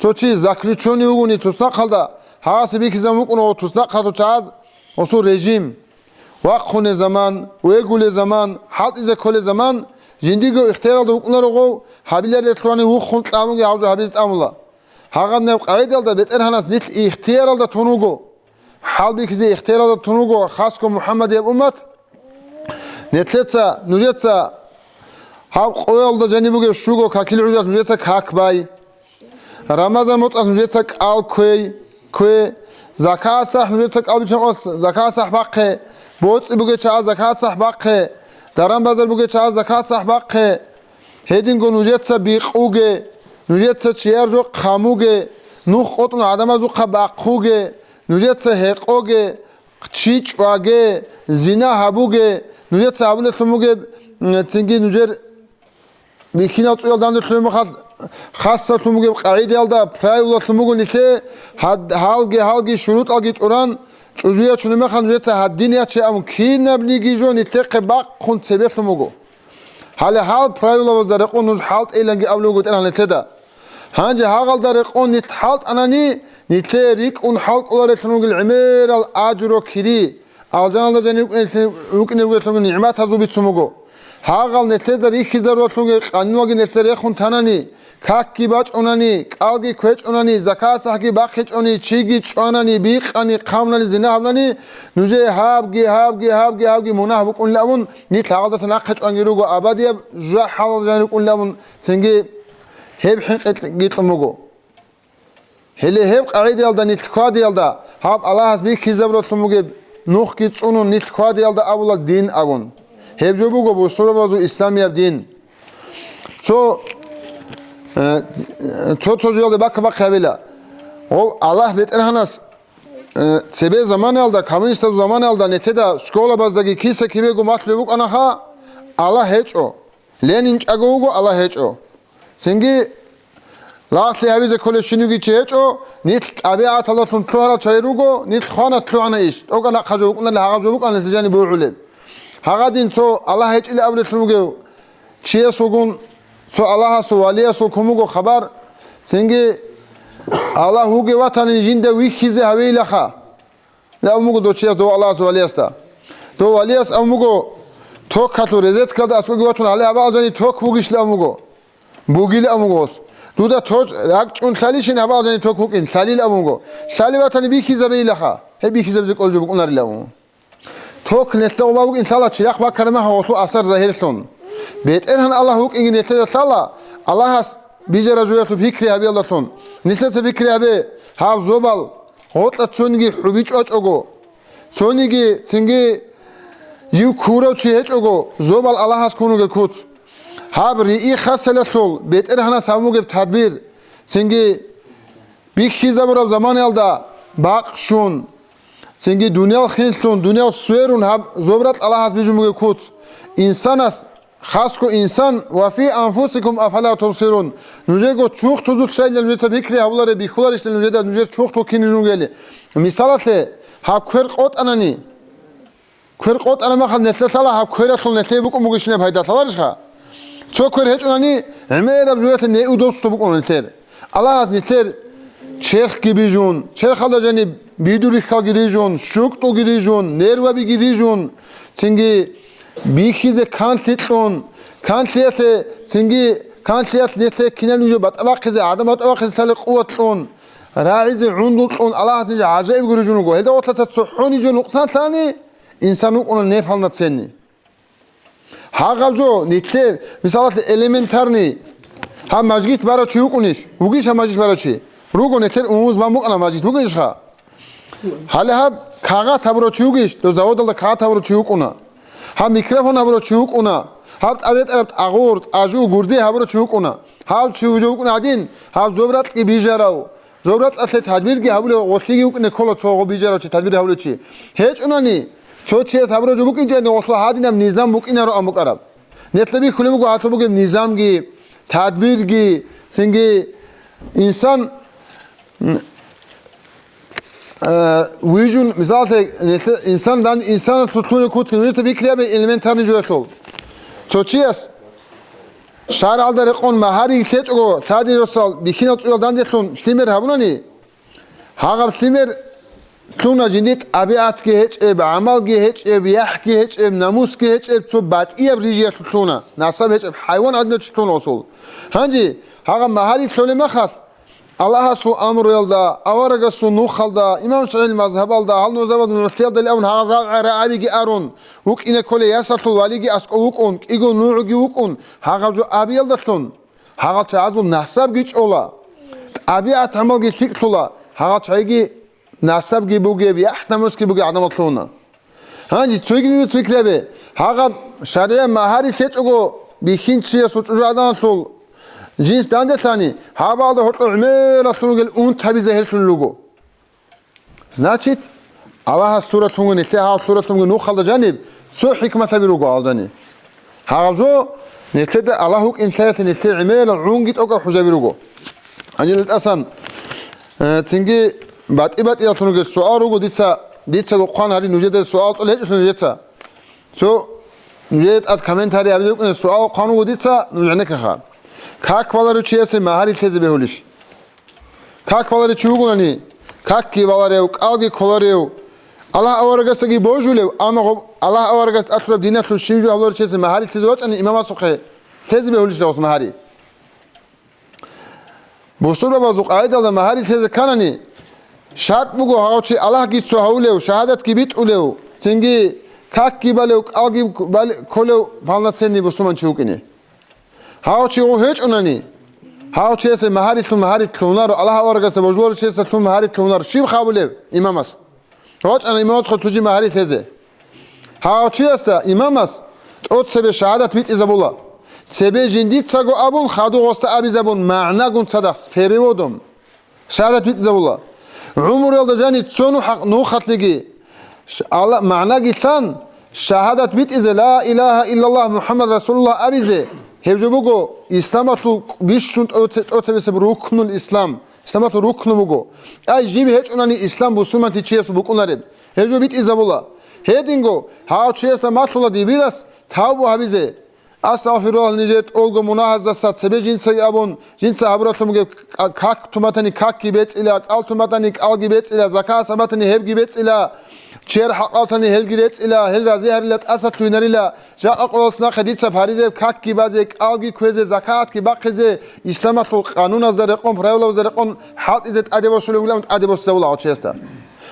цо чи заключённый вугони туснахъалда, гьасе бихьизабун букӀунаго туснахъалъул чагӀаз гьесул режим, вахъуне заман, вегуле заман, хӀалтӀизе кколе заман, жиндирго ихтияралда вукӀунаро гъов, гьабиларелъулани вухун кьабунги гьав жо гьабизе тӀамула. Гьагъадинаб къагӀидалда БетӀергьанас нилъ ихтияралда тун вуго. ХӀалбихьизе ихтияралда тун вуго хасго МухӀаммадияб уммат. Нилъеца, нужеца гьаб къоялда жаниб бугеб щуго какил гӀужалъ нужеца как бай. Рамазан муцӀалъ нужеца кӀал кквей, ккве. Закат сахӀ нужеца кӀал биччан къос закат сахӀ бахъе. БоцӀи бугечагӀаз закат сахӀ бахъе. Даран-базар бугечагӀаз закат сахӀ бахъе. Гьединго нужеца бикъуге, нужеца чияр жо хъамуге, нух къотӀун гӀадамазухъа бахъуге, нужеца гьекъоге, чи чӀваге, зина гьабуге, нужеца гьабулелъун бугеб, м, цинги нужер бихьинал цӀуял данделъун мехалъ, хасалъун бугеб къагӀидаялда, правилалъун буго нилъее гьад-, гьалги-гьалги шурутӀалги тӀуран, чӀужу ячунеб мехалъ нужеца гьадин яче абун кинабниги жо нилъехъе бахъун цебелъун буго. Гьале гьал правилабазда рекъон нуж хӀалтӀейиланги абулеб буго БетӀергьан нилъеда. Гьанже гьагъалда рекъон нилъ хӀалтӀанани, нилъее рикӀкӀун хӀалкӀоларелъун ругел гӀемерал ажру кири, алжаналда жанир рукӀине-, рукӀине ругелъулги нигӀматазул бицун буго. Гьагъал нилъеда рихьизарулъунги къанунаги нилъеда рехун танани, какги бачӀунани, кӀалги кквечӀунани, закат-сахӀги бахъичӀони, чиги чӀванани, бикъани, хъамунани, зина гьабунани, нужее гьабги, гьабги, гьабги, гьабги мунагь букӀунилан абун, нилъ гьагъалдаса нахъе чӀванги руго, абадияб жужахӀалда жанир рукӀунилан абун, цинги гьеб хӀинкъи кьун буго. Гьеле гьеб къагӀидаялда нилъ хьвадиялда, гьаб Аллагьас бихьизабуралъун бугеб нухги цӀунун нилъ хьвадиялда абула дин абун. Гьеб жо буго бусурбабазул исламияб дин. Цо, э, цо-цо жоялде бакка-бахъи гьабила. Гъов Аллагь БетӀергьанас, э, цебе заманаялда, коммунистазул заманаялда нилъеда школабаздаги киса-кибего малъулеб букӀанаха, Аллагь гьечӀо. Ленин чӀаго вуго, Аллагь гьечӀо. Цинги Лагълъи гьавизе кколев щинивги чи гьечӀо, нилъ тӀабигӀаталдалъун лъугьарал чагӀи руго, нилъ хвана лъугьана иш, тӀокӀаб нахъа жо вукӀуналли, гьагъаб жо букӀана нилъ жаниб бухӀулеб. Гьагъадин цо Аллагь гьечӀила абулелъун вугев чиясулгун, цо Аллагьасул валиясул ккун буго хабар, цинги Аллагь вугев ватани жинда вихьизе гьавейилаха. Абун буго дов чияс, дов Аллагьасул валиясда. Дов валияс абун буго, токалъул розеткалда аскӀоги вачун, гьале гьаб алжани ток бугищ абун буго. Бугила абун буго гъос. Дуда ток ракӀчӀун лъалищин, гьаб алжани ток букӀин, лъалил абун буго. Лъалев ватани бихьизабейилаха. Гьеб бихьизабизе кӀолжо букӀунарила абун буго. Ток нилъеда гъоба букӀин лъала, чирахъ баккараб мехалъ гъолъул асар загьирлъун. БетӀергьан Аллагь вукӀинги нилъеда лъала, Аллагьас бижараб жоялъул пикри гьабиялдалъун. Нилъеца пикри гьабе, гьаб зобал гъоркьа цониги хӀубичӀ вачӀого, цониги цинги жив ккурав чи гьечӀого, зобал Аллагьас ккун ругел куц. Гьаб рии хасалалъул БетӀергьанас гьабун бугеб тадбир, цинги бихьизабураб заманаялда бакъ щун, цинги дуниял хинлъун, дуниял сверун гьаб зобракь Аллагьас бижун бугеб куц. Инсанас, хасго инсан, «Ва фи анфусикум афала тубсирун», нужерго чурхдузулъ щайилан нужеца пикри гьабулареб бихьуларищ нужеда нужер чурхдул кин ругели? Мисалалъе, гьаб квер къотӀанани, квер къотӀараб мехалъ нилъеда лъала гьаб квералъул нилъее букӀун бугищинаб пайда лъаларищха? Цо квер гьечӀунани, гӀемераб жоялъе неудобство букӀуна нилъер. Аллагьас нилъер черхги бижун, черхалда жаниб бидул-рихьалги рижун, щукӀулги рижун, нервабиги рижун, цинги бихьизе канлъи кьун, канлъиялъе, цинги канлъиялъ нилъее кинабниги жо батӀа бахъизе, гӀадан батӀа бахъизе лъалеб къуват кьун, рагӀизе гӀундул кьун Аллагьас нижер гӀажаибго рижун руго. Гьелда гъорлъа цохӀо нижер нукъсан лъани, инсан вукӀуна не полноценный. Гьагъаб жо, нилъер, мисалалъе, элементарный, гьаб мажгит барав чи вукӀунищ? Вугищ гьаб мажгит барав чи? Руго, нилъер умумуз бан букӀана мажгит, бугищха? Гьале гьаб кагъат гьабурав чи вугищ? Дов заводалда кагъат гьабурав чи вукӀуна. Гьаб микрофон гьабурав чи вукӀуна. Гьаб тӀадетӀараб тӀагъур, тӀажу, гурде гьабурав чи вукӀуна. Гьав чи вужав вукӀуна гӀадин, гьаб зобракьги бижарав. Зобракьалъе тадбирги гьабулев гъолъиги вукӀине ккола цо гъо бижарав чи, тадбир гьабулев чи. ГьечӀунани, цо чияс гьабураб жо букӀинчӀани гъолъул гьадинаб низам букӀинароан букӀараб. Нилъеда бихьулеб буго гьалъул бугеб низамги, тадбирги, цинги инсан, м, э, вижун, мисалалъе, нилъе-, инсан дан-, инсаналъул лъугьунеб куцги нужеца бикри гьабе элементарный жоялъул. Цо чияс ШаргӀалда рекъон магьари лъечӀого, лъади росал бихьинал цӀуял данделъун лъимер гьабунани, гьагъаб лъимер лъуна жиндир тӀабигӀатги гьечӀеб, гӀамалги гьечӀеб, яхӀги гьечӀеб, намусги гьечӀеб, цо батӀияб рижиялъулъ лъуна, насаб гьечӀеб, хӀайван гӀадиначи лъуна асул. Гьанже гьагъаб магьари лъолеб махалъ, Аллагьасул амруялда, аварагасул нухалда, имам ШафигӀил мазгьабалда, гьал нузабазул нугӀлъиялда лъавун гьагъал рагӀа-, рагӀабиги арун, вукӀине кколей ясалъул валиги аскӀов вукӀун, кӀиго нугӀги вукӀун, гьагъаб жо абиялдалъун, гьагъал чагӀазул насабги чӀола, тӀабигӀат-гӀамалги лъикӀлъула, гьагъал чагӀиги насабги бугеб, яхӀ-намусги бугеб гӀадамал лъугьуна. Гьанже цоги нужеца пикри гьабе, гьагъаб шаригӀат магьари лъечӀого бихьинчиясул чӀужугӀаданалъул жинс данделъани, гьабалда гьоркьоб гӀемералъун ругел унтаби загьирлъун руго. Значит, Аллагьас лъуралъунго, нилъее гьав лъуралъунго нухалда жаниб цо хӀикматаби руго гьал жаниб. Гьагъаб жо нилъеда Аллагь вукӀин лъаялъе нилъее гӀемерал гӀунги тӀокӀаб хӀужаби руго. Гьанже тӀасан, э, цинги батӀи-батӀиялъун ругел суал руго дица, дицаго хъван гьари нужеда суал кьолеб гьечӀелъул нужеца. Цо нужее тӀад комментарий гьабизе вукӀине суал хъван вуго дица, нуж гӀенеккаха. Как баларев чиясе магьари лъезе бегьулищ? Как баларев чи вугони, какги баларев, кӀалги кколарев, Аллагь аварагасдаги божулев, амма гъоб-, Аллагь аварагас тӀалъураб диналъул щиб жо гьабуларев чиясе магьари лъезе вачӀани, имамасухъе лъезе бегьулищ дагьус магьари? Бусурбабазул къагӀидалда магьари лъезе кканани, шартӀ буго гьав чи Аллагьги цо гьавулев, шагьадатги битӀулев, цинги какги балев, кӀалги бал-, кколев полноценный бусурманчи вукӀине. Гьав чи гъов гьечӀунани, гьав чиясе магьари лъун магьари лъугьунаро, Аллагь аварагасда божуларев чиясе лъун магьари лъугьунаро, щиб хабулеб имамас? ВачӀана имамасухъе цо чи магьари лъезе. Гьав чиясда имамас тӀоцебе шагьадат битӀизабула. Цебе жиндицаго абун, хадув гъосда абизабун, магӀнагун цадахъ, с переводом шагьадат битӀизабула. ГӀумруялда жаниб цо нух-, нухалъеги ш-, Алла-, магӀнаги лъан, шагьадат битӀизе, ла илагьа иллаллагь МухӀаммад расулуллагь абизе, Гьеб жо буго исламалъул бищун тӀоце-, тӀоцебесеб рукнул ислам. Исламалъул рукну буго. Ай жиб гьечӀунани ислам бусурманти чиясул букӀунареб. Гьеб жо битӀизабула. Гьединго, гьав чиясда малъула дибирас тавбу гьабизе. Астагъфируллагь, нижер тӀолго мунагьаздаса цебе жинцаги абун, жинца гьабуралъун бугеб к-, как тун батани, какги бецӀила, кӀал тун батани, кӀалги бецӀила, закат гьабатани, гьебги бецӀила, чияр хӀакъалтани, гьелги рецӀила, гьел рази гьарила, тӀаса лъугьинарила, жакъа къоялъ нахъе дица гьаризеб какги базе, кӀалги кквезе, закатги бахъизе, исламалъул къануназда рекъон, правилазда рекъон хӀалтӀизе тӀаде босулев вугилан тӀаде босизавула гьав чиясда.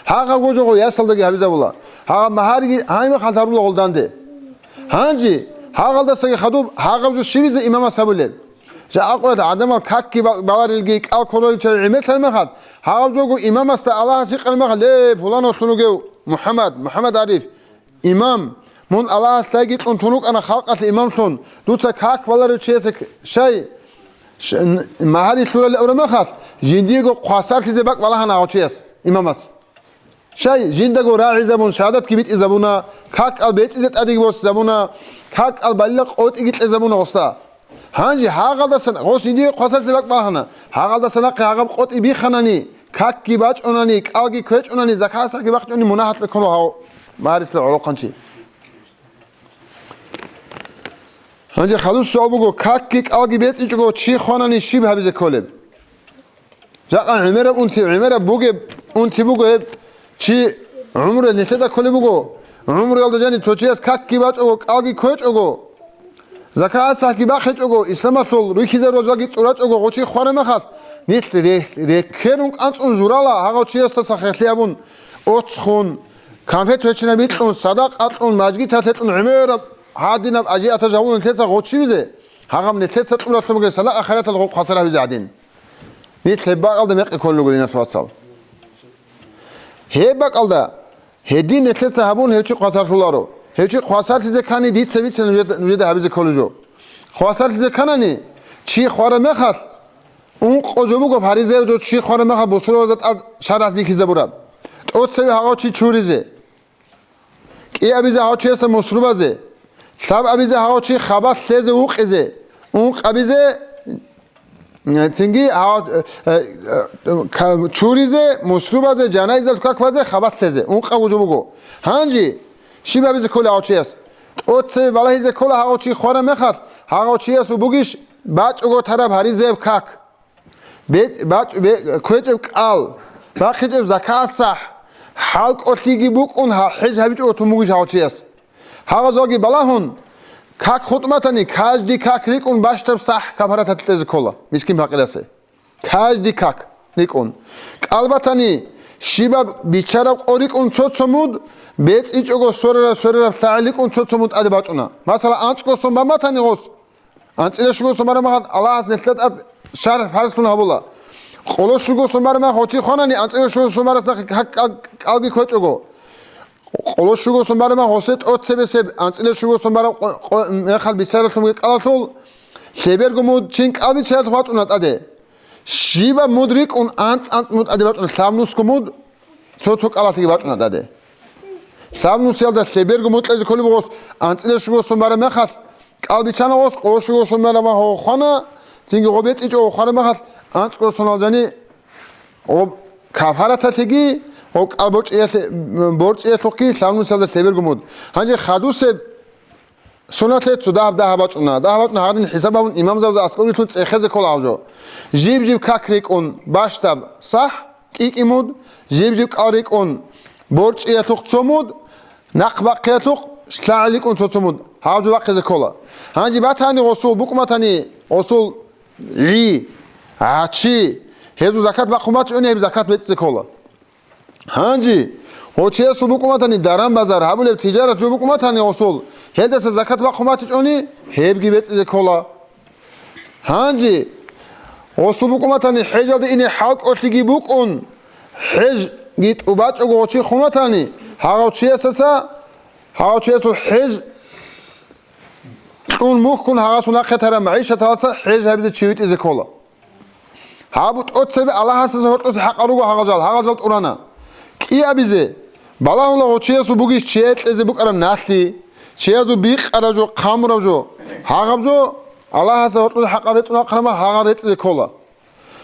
Гьагъаб гужуго ясалдаги гьабизавула. Гьагъаб магьариги гьайма хъалтарула гъолданде. Гьанже гьагъалдасаги хадуб гьагъаб жо щибизе имамас гьабулеб? Жакъа къоялъ гӀадамал какги ба-, баларилги кӀал кколаричал гӀемерлъараб мехалъ, гьагъаб жого имамасда Аллагьас гьикъараб мехалъ: «Ле, пуланавлъун вугев МухӀаммад, МухӀаммад Ариф, имам, мун Аллагьас лайги кьун тун вукӀана халкъалъе имамлъун, дуца как баларев чиясе к-, щай, ш-, н-, магьари лъурали абураб мехалъ, жиндиего хвасарлъизе бакӀ балагьана гьав чияс, имамас». Щай, жиндаго рагӀизабун, шагьадатги битӀизабуна, какал бецӀизе тӀадеги босизабуна, какал балила къотӀиги кьезабуна гъоса. Гьанже гьагъалдасан, гъос жиндие хвасарлъи бакӀ балагьана, гьагъалдаса нахъе гьагъаб къотӀи бихханани, какги бачӀунани, кӀалги кквечӀунани, закат-сахги бахчани, мунагьалъ беккуна гьав магьарилъул гӀолохъанчи. Гьанже хадус суал буго, какги кӀалги бецӀичӀого чи хванани щиб гьабизе кколеб? Жакъа гӀемераб унти, гӀемераб бугеб унти буго гьеб чи гӀумру нилъеда кколеб буго. ГӀумруялда жани цо чияс какги бачӀого, кӀалги кквечӀого, закат-сахги бахъичӀого, исламалъул рихьизарулги тӀурачӀого гъо чи хвараб мехалъ, нилъ рехь-, реккерун кӀанцӀун журала гьагъав чиясдаса херлъи абун, оцхун, конфет гьечинаб бикьун, садакъа кьун, мажгиталъе кьун, гӀемераб гьадинаб ажиатаж гьавун нилъеца гъо чивизе, гьагъаб нилъеца кьуралъун бугеб садакъа-хайратал гъо хвасар гьавизе гӀадин. Нилъ гьеб бакӀалда мекъи кколел руго, диналъул вацал. Гьеб бакӀалда гьедин нилъеца гьабун гьев чи хвасарлъуларо. Гьев чи хвасарлъизе ккани дица бицина нужеда, нужеда гьабизе кколеб жо. Хвасарлъизе кканани, чи хвараб мехалъ, ункъо жо буго, гьаризе жо чи хвараб мехалъ бусурбабазда тӀад шаргӀалъ бихьизабураб. ТӀоцеве гьагъав чи чуризе. КӀиабизе гьав чиясда мусрубазе, лъабабизе гьав чи хабалъ лъезе вукъизе, ункъабизе, цинги гьав, э, э, э, ка-, чуризе, мусрубазе, жанайзал как базе, хабалъ лъезе, ункъа гужу буго. Гьанже щиб гьабизе ккола гьав чияс? ТӀоцеве балагьизе ккола гьав чи хвараб мехалъ, гьав чиясул бугищ бачӀого тараб гьаризеб как? БетӀ-, бачӀ-, бе-, кквечӀеб кӀал, бахъичӀеб закат-сахӀ, хӀалкӀолъиги букӀун гьа-, хӀеж гьабичӀого тун бугищ гьав чияс? Гьагъазулги балагьун, как хутӀун батани, каждый как рикӀкӀун бащдаб сахӀ кафараталъе кьезе ккола мискин-пакъирасе. Каждый как рикӀкӀун. КӀал батани, щибаб биччараб къо рикӀкӀун цо-цо муд, бецӀичӀого сверараб-сверараб лъагӀел рикӀкӀун цо-цо муд тӀаде бачӀуна. Масала, анцӀго сон бан батани гъос, анцӀила щуго сон бараб мехалъ Аллагьас нилъеда тӀад шаргӀ фарзлъун гьабула. Къоло щуго сон бараб мехалъ гъо чи хванани, анцӀила щуго сон барас нахъе как-, кӀал-, кӀалги кквечӀого. Къоло щуго сон бараб мехалъ гъосе тӀоцебесеб, анцӀила щуго сон бараб къо-, къо-, мехалъ бицаралъун бугеб кӀалалъул лъеберго муд чин кӀал бицаралъухъ бачӀуна тӀаде. Щибаб муд рикӀкӀун анцӀ-анцӀ муд тӀаде бачӀуна, лъабнусго муд цо-цо кӀалалъеги бачӀуна тӀаде. Лъабнусиялда лъеберго муд кьезе кколеб гъос, анцӀила щуго сон бараб мехалъ, кӀал бичана гъос, къоло щуго сон бараб мехалъ гъо хвана, цинги гъо бецӀичӀого хвараб мехалъ, анцӀго соналъ жани гъо кафараталъеги, гъо кӀал борчӀиялъе-, борчӀиялъухъги лъабнусиялда лъеберго муд. Гьанже хадусеб Суналъе цо дагьаб дагьаб бачӀуна. Дагьаб бачӀуна гьадин хӀисаб гьабун имамзабазда аскӀовлъун цӀехезе ккола гьав жо. Жиб-жиб как рикӀкӀун бащдаб сахӀ кӀикӀи муд, жиб-жиб кӀал рикӀкӀун борчӀиялъухъ цо муд, нахъ бахъиялъухъ лъагӀел рикӀкӀун цо-цо муд. Гьав жо бахъизе ккола. Гьанже батани гъосул, букӀун батани гъосул гӀи, гӀачи, гьезул закат бахъун батичӀони гьеб закат бецӀизе ккола. Гьанже гъо чиясул букӀун батани даран-базар гьабулеб тижарат жо букӀун батани гъосул, гьелдаса закат бахъун батичӀони, гьебги бецӀизе ккола. Гьанже гъосул букӀун батани хӀежалде ине хӀалкӀолъиги букӀун, хӀежги тӀубачӀого гъо чи хун батани, гьагъав чиясаса, гьагъав чиясул хӀеж кьун мухьун гьагъасул нахъе тараб магӀишаталдаса хӀеж гьабизе чи витӀизе ккола. Гьаб тӀоцебе Аллагьасдаса гьоркьоса хӀакъал руго гьагъал жал, гьагъал жал тӀурана. КӀиабизе, балагьула гъо чиясул бугищ чияе кьезе букӀараб налъи, чиязул бикъараб жо, хъамураб жо, гьагъаб жо Аллагьасда гьоркьоса хӀакъал рецӀун ахъарама, гьагъал рецӀизе ккола.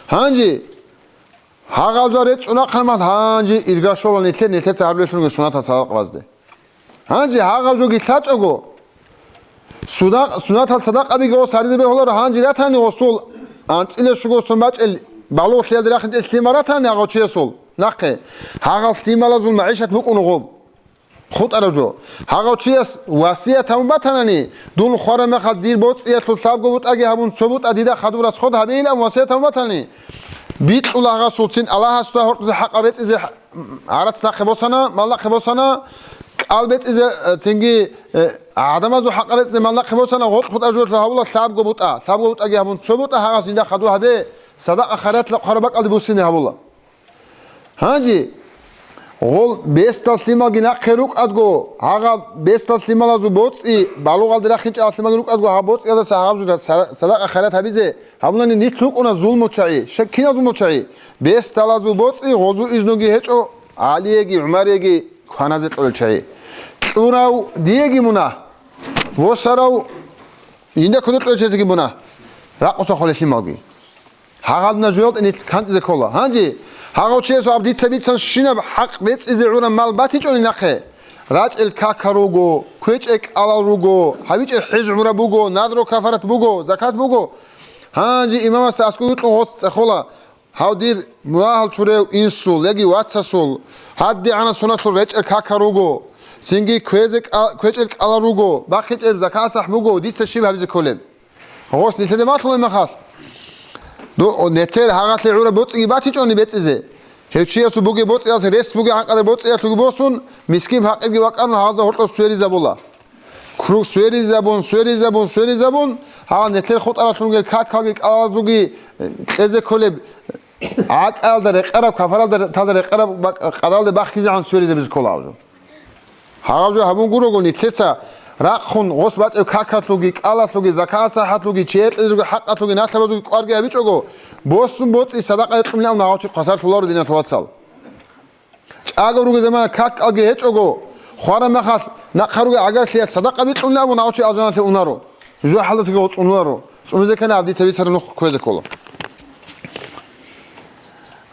Гьанже гьагъал жо рецӀун ахъарама, гьанже ирга щола нилъер, нилъеца гьарулелъунги сунатал садакъабазде. Гьанже гьагъав жоги лъачӀого, сунат-, сунатал садакъабиги гъос гьаризе бегьуларо, гьанже ратани гъосул анцӀила щуго сон бачӀел, балугълъиялде рахинчӀел лъимал ратани гьагъав чиясул нахъе, гьагъал лъималазул магӀишат букӀун гъоб. ХутӀарав жо. Гьагъав чияс васият гьабун батанани, дун хвараб мехалъ дир боцӀиялъул лъабго бутӀаги гьабун, цо бутӀа дида хадуб расход гьабейилан васият гьабун батани, бикьула гьасулцин Аллагьасда гьоркьоса хӀакъал рецӀизе гӀарац нахъе босана, мал нахъе босана, кӀал бецӀизе, э, цинги, э, гӀадамазул хӀакъал рецӀизе мал нахъе босана, гъоркь бутӀа жуялъул гьабула лъабго бутӀа, лъабго бутӀаги гьабун цо бутӀа, гьагъас жинда хадур гьабе, садакъа-хайратла хъвараб бакӀалде буссине гьабула. Гьанже гъол бесдал лъималги нахъе рукӀадго, гьагъаб бесдал лъималазул боцӀи, балугъалде рахинчӀал лъималги рукӀадго, гьаб боцӀиялдаса гьаб жо сара-, садакъа-хайрат гьабизе гьабунани нилъ рукӀуна зулмучагӀи, щай кинал зулмучагӀи? Бесдалазул боцӀи гъозул изнуги гьечӀо, ГӀалиеги, ГӀумареги кваназе кьолел чагӀи. Кьурав диеги мунагь, восарав жинда кодор кьолел чезеги мунагь, ракъуса хъолел лъималги. Гьагъадна жуялда нилъ кантӀизе ккола. Гьанже гьагъав чиясул гьаб дица бицанщинаб хӀакъ бецӀизе гӀураб мал батичӀони нахъе, рачӀел какал руго, квечӀел кӀалал руго, гьабичӀел хӀеж гӀумра буго, надру кафарат буго, закат буго. Гьанже имамасда аскӀов юкьун гъоц цӀехола, гьав дир мунагьал чурев инсул яги вацасул гьадигӀанаб соналъул речӀел какал руго, цинги кквезе кӀа-, квечӀел кӀалал руго, бахъичӀеб закат-сахӀ буго, дица щиб гьабизе кколеб? Гъос нилъеда малъулеб мехалъ, ду-, нилъер гьагъалъе гӀураб боцӀиги батичӀони бецӀизе, гьев чиясул бугеб боцӀиялъ рес бугеб гӀанкъараб боцӀиялъулги босун, мискин-пакъирги вакӀарун гьазда гьоркьоб сверизабула. Круг сверизабун, сверизабун, сверизабун, гьагъал нилъер хутӀаралъунгел какалги кӀалалзулги кьезе кколеб, гӀакӀалда рекъараб, кафаралда, талда рекъараб бак-, къадалде бахъизегӀан сверизабизе ккола гьав жо. Гьагъав жо гьабун гурого, нилъеца рахъун гъос бачӀеб какалъулги, кӀалалъулги, закат-сахӀалъулги, чияр кьезеги хӀакъалъулги, налъабазулги кӀварги гьабичӀого, босун боцӀи садакъа гьекьунилан гьав чи хвасарлъуларо, диналъул вацал. ЧӀаго ругел замана как-кӀалги гьечӀого, хвараб мехалъ нахъа ругел гӀагарлъиялъ садакъа бикьунилан абун гьав чи алжаналъе унаро. Жужахалдасаги гъоцӀунуларо. ЦӀунизе ккани гьаб дица бицараб нух кквезе ккола.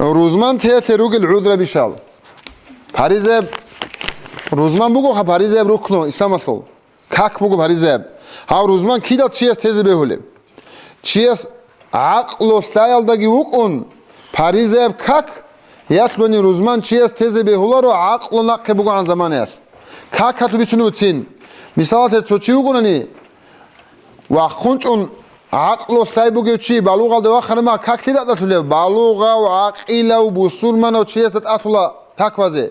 Рузман теялъе ругел гӀудрабищал? Паризаяб рузман бугоха, паризаяб рукну исламалъул. Как буго паризаяб. Гьав рузман кидал чияс тезе бегьулеб? Чияс гӀакълу лъаялдаги вукӀун, паризаяб как, ялъуни рузман чияс тезе бегьуларо гӀакълу нахъе бугогӀан заманаялъ. Какалъул бицунеб буцин. Мисалалъе, цо чи вугонани, вахъунчӀун гӀакълу лъай бугев чи балугъалде вахарама как лъида тӀалъулев? Балугъав, гӀакъилав, бусурманав чиясда тӀалъула как базе.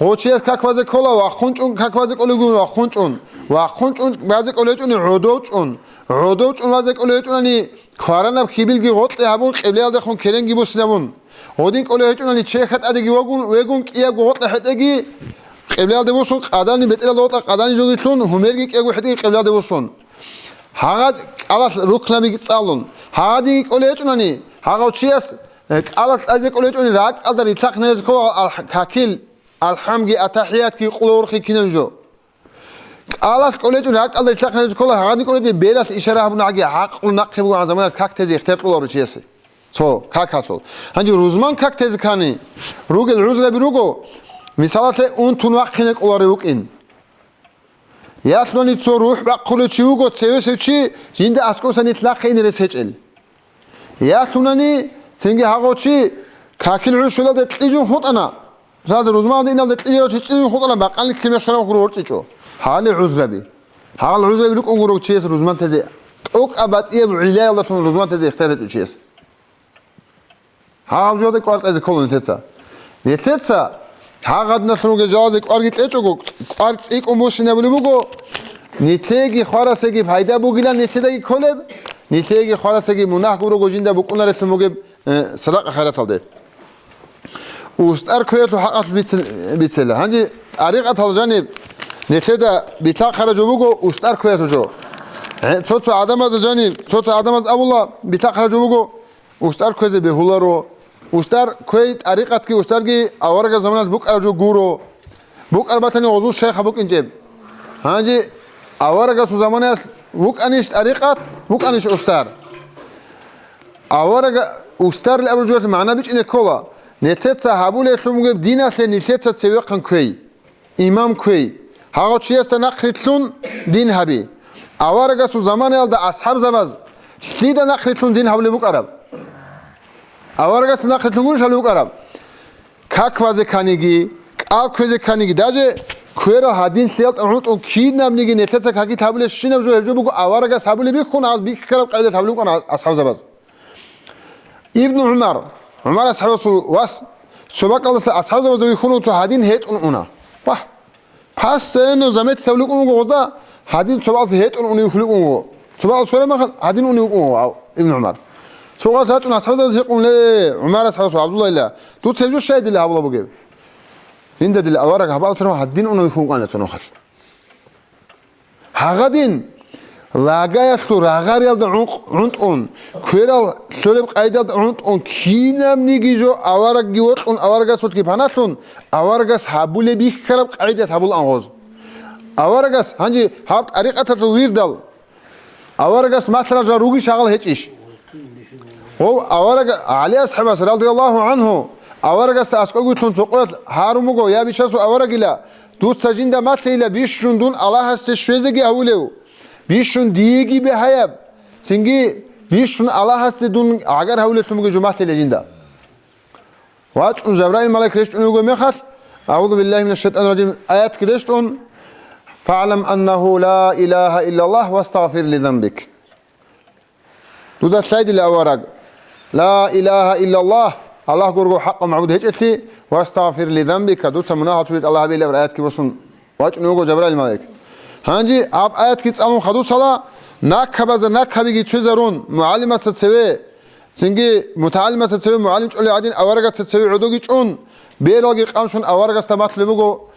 Гъо чияс как базе ккола, вахъунчӀун как базе кӀолевгун, вахъунчӀун. ВахъунчӀун базе кӀолечӀони гӀодов чӀун. ГӀодов чӀун базе кӀолечӀунани кваранаб хьибилги гъоркье гьабун, къиблаялдехун керенги буссинабун. Гъодин кӀолей гьечӀунани чехьа тӀадеги вагун, вегун кӀиябго гъоркьа хӀетӀеги къиблаялде бусун, къадани бетӀералда гъоркьа къадани жогилъун, гьумерги кӀиябго хӀетӀеги къиблаялде бусун. Гьагъад кӀалалъ рукнабиги цӀалун. Гьагъадинги кӀолей гьечӀунани, гьагъав чияс, э, кӀалалъ цӀазе кӀолей гьечӀуни ракӀалда рилъахъ нилез ккола ал-, какил, алхӀамги, атахӀиятги, къулгьурухъи кинаб жо. КӀалалъ кӀолечӀун ракӀалда итлъахъиназе ккола, гьагъадин кӀолечӀун бералъ ишара гьабуна гьаги гӀакълу нахъе бугогӀан заманаялъ как тезе ихтияр кьоларо чиясе. Цо какалъул. Гьанже рузман как тезе ккани, ругел гӀузраби руго, мисалалъе, унтун вахъине кӀоларев вукӀин. Ялъуни цо рухӀ бахъулев чи вуго, цевесев чи, жинда аскӀоса нилъ нахъе ине рес гьечӀел. Ялъунани, цинги гьагъав чи какил гӀушулалде кьижун хутӀана. Мисалда, рузманалда иналда кьижарав чи кьижун хутӀана, бакъани ккимешарав гуро ворчӀичӀо. Гьали гӀузраби. Гьал гӀузраби рукӀун гуро чияс рузман тезе. ТӀокӀаб батӀияб гӀиллаялдалъун рузман тезе ихтияр гьечӀо чияс. Гьав жоде кӀвар кьезе ккола нилъеца. Нилъеца гьагъадналъун ругел жалазе кӀварги кьечӀого, кӀвар цӀикӀкӀун буссинабулеб буго, нилъеги хварасеги пайда бугилан нилъедаги кколеб, нилъеги хварасеги мунагь гурого жинда букӀунарелъун бугеб, э, садакъа-хайраталде. УстӀар кквеялъул хӀакъалъулъ бицин-, бицела. Гьанже тӀарикъатал жаниб нилъеда битахъара жо буго устӀар кквеялъул жо. Гье, цо-цо гӀадамазда жаниб, цо-цо гӀадамаз абула, битахъара жо буго, устӀар кквезе бегьуларо. УстӀар кквей тӀарикъатги устӀарги аварагас заманалъ букӀараб жо гуро. БукӀар батани гъозул шайха букӀинчӀеб. Гьанже аварагасул заманаялъ ВукӀанищ тӀарикъат, вукӀанищ устар. Аварага устарли абураб жоялъе магӀна бичӀчӀине ккола, нилъеца гьабулелъун бугеб диналъе нилъеца цевехъан кквей, имам кквей. Гьагъав чиясда нахърилълъун дин гьаби. Аварагасул заманаялда асхӀабзабаз лъида нахърилълъун дин гьабулеб букӀараб? Аварагасда нахърилълъун гурищ гьабулеб букӀараб? Как базе кканиги, кӀал кквезе кканиги, даже кверал гьадин лъиялда гӀунтӀун кинабниги нилъеца какилъ гьабулеб щинаб жо, гьеб жо буго аварагас гьабулеб бихьун, аз бихьараб къайдалъ гьабулеб букӀана асхӀабзабаз. Ибну ГӀумар, ГӀумар асхӀабасул вас, цо бакӀалдаса асхӀабзабазда вихьун цо гьадин гьетӀун уна. Вагь! Постоянно заметить гьабулеб букӀун буго гъозда, гьадин цо бакӀалдаса гьетӀун унев вихьулеб букӀун буго. Цо бакӀалдаса свераб мехалъ гьадин унев вукӀун вуго, ав-, Ибну ГӀумар. Цо гъаз рачӀун асхӀабзабазе гьикъун: «Ле, ГӀумар асхӀабасул ГӀабдуллагьила, дуца гьеб жо щай дила гьабулеб бугеб?» Жинда дила авараг гьабал цо гьадин унев вихьун вукӀана цо нухалъ. Гьагъадин, лагаялъул рагъариялда гӀункъ-, гӀунтӀун, кверал лъолеб къайдалда гӀунтӀун, кинабниги жо аварагги вокьун, аварагасулъги паналъун, аварагас гьабулеб бихьараб къайдалъ гьабулаан гъоз. Аварагас гьанже гьаб тӀарикъаталъул вирдал, аварагас малъарал жал ругищ, гьагъал гьечӀищ? Гъов авараг ГӀали асхӀабас, радияллагьу гӀангьу, аварагасда аскӀовгилъун цо къоялъ гьарун буго: «Я, бичасул аварагила, дуца жинда малъейила бищун дун Аллагьасде щвезеги гьавулев, бищун диеги бигьаяб, цинги бищун Аллагьасде дун гӀагар гьавулеблъун бугеб жо малъейила жинда». ВачӀун Жабраил малаик рещтӀунев вуго мехалъ, «АгӀузу биллагьи минаш шайтӀанир ражим» аятги рещтӀун: «ФагӀлам аннагьу ла илагьа иллаллагь вастагъфир ли занбик». Дуда лъай дила авараг, ла илагьа иллаллагь, Аллагь гурого хӀакъав магӀбуд гьечӀелъи, вастагъфир ли занбика, дуца мунагьал чури тӀалаб гьабе илаб аятги босун вачӀунев вуго Жабраил малаик. Гьанже гьаб аятги цӀалун хадусала, накабазда накабиги цвезарун, мугӀалимасда цеве, цинги мутагӀалимасда цеве мугӀалим чӀолей гӀадин, аварагасда цеве гӀодоги чӀун, бералги къанщун аварагасда малъулеб буго,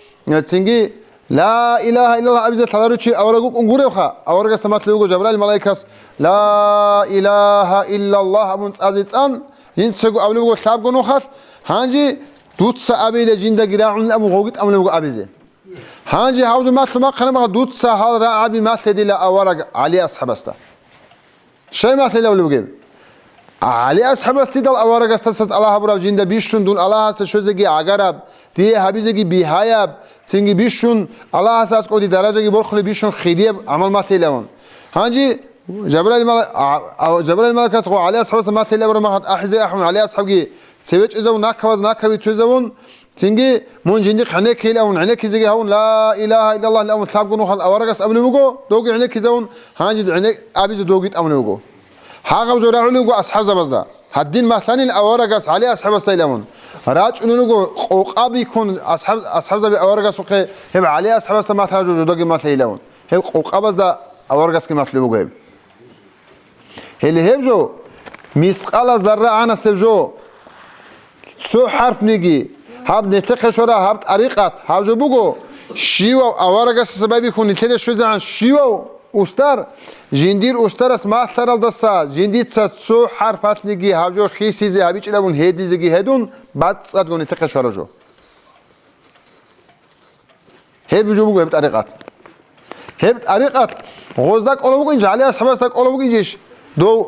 цинги «Ла илагьа иллаллагь» абизе лъаларев чи авараг вукӀун гуревха, аварагасда малъулеб буго Жабраил малаикас «Ла илагьа иллаллагь» абун цӀазе цӀан, жинцаго абулеб буго лъабго нухалъ: «Гьанже дуца абейила жиндаги рагӀун» абун гъоги тӀамулеб буго абизе. Гьанже гьавзу малъу махъана мага дуца гьал рагӀаби малъе дила авараг ГӀали асхӀабасда. Щай малъилавли бугеб? ГӀали асхӀабас дидал аварагасдаса тӀалаб гьабураб жинда бищун дун Аллагьасда щвезеги гӀагараб, дие гьабизеги бигьаяб, цинги бищун Аллагьасда аскӀоди даражаги борхулеб бищун хирияб гӀамал малъилавун. Гьанже Жабраил мала-, а, а, Жабраил малакас гъо ГӀали асхӀабасда малъилабураб махат ахӀизе ахӀун ГӀали асхӀабги цевечӀезавун, накабаз накаби цвезавун, цинги мун жиндихъ гӀенеккейилавун, гӀенеккизеги гьавун, «Ла илагьа иллаллагь» илавун лъабго нухал аварагас абулеб буго, довги гӀенеккизавун, гьанже гӀенек-, абизе довги тӀамулеб буго. Гьагъаб жо рагӀулеб буго асхӀабзабазда. Гьадин малъанил аварагас ГӀали асхӀабасда илавун. РачӀунел руго къокъа бихьун асхӀаб-, асхӀабзаби аварагасухъе гьеб ГӀали асхӀабасда малъараб жо жодоги малъе илавун. Гьеб къокъабазда аварагасги малъулеб буго гьеб. Гьеле гьеб жо, мискъала зарра гӀанасеб жо, цо хӀарпниги, гьаб нилъехъе щвараб гьаб тӀарикъат, гьаб жо буго, щивав аварагасдаса байбихьун нилъеда щвезегӀан щивав устар, жиндир устарас малъаралдаса жиндица цо хӀарпалъниги гьаб жо хисизе гьабичӀилабун гьедизеги гьедун, бацӀцӀадго нилъехъе щвараб жо. Гьеб жо буго гьеб тӀарикъат. Гьеб тӀарикъат гъозда кӀолеб букӀинчӀищ, ГӀали асхӀабасда кӀолеб букӀинчӀищ, дов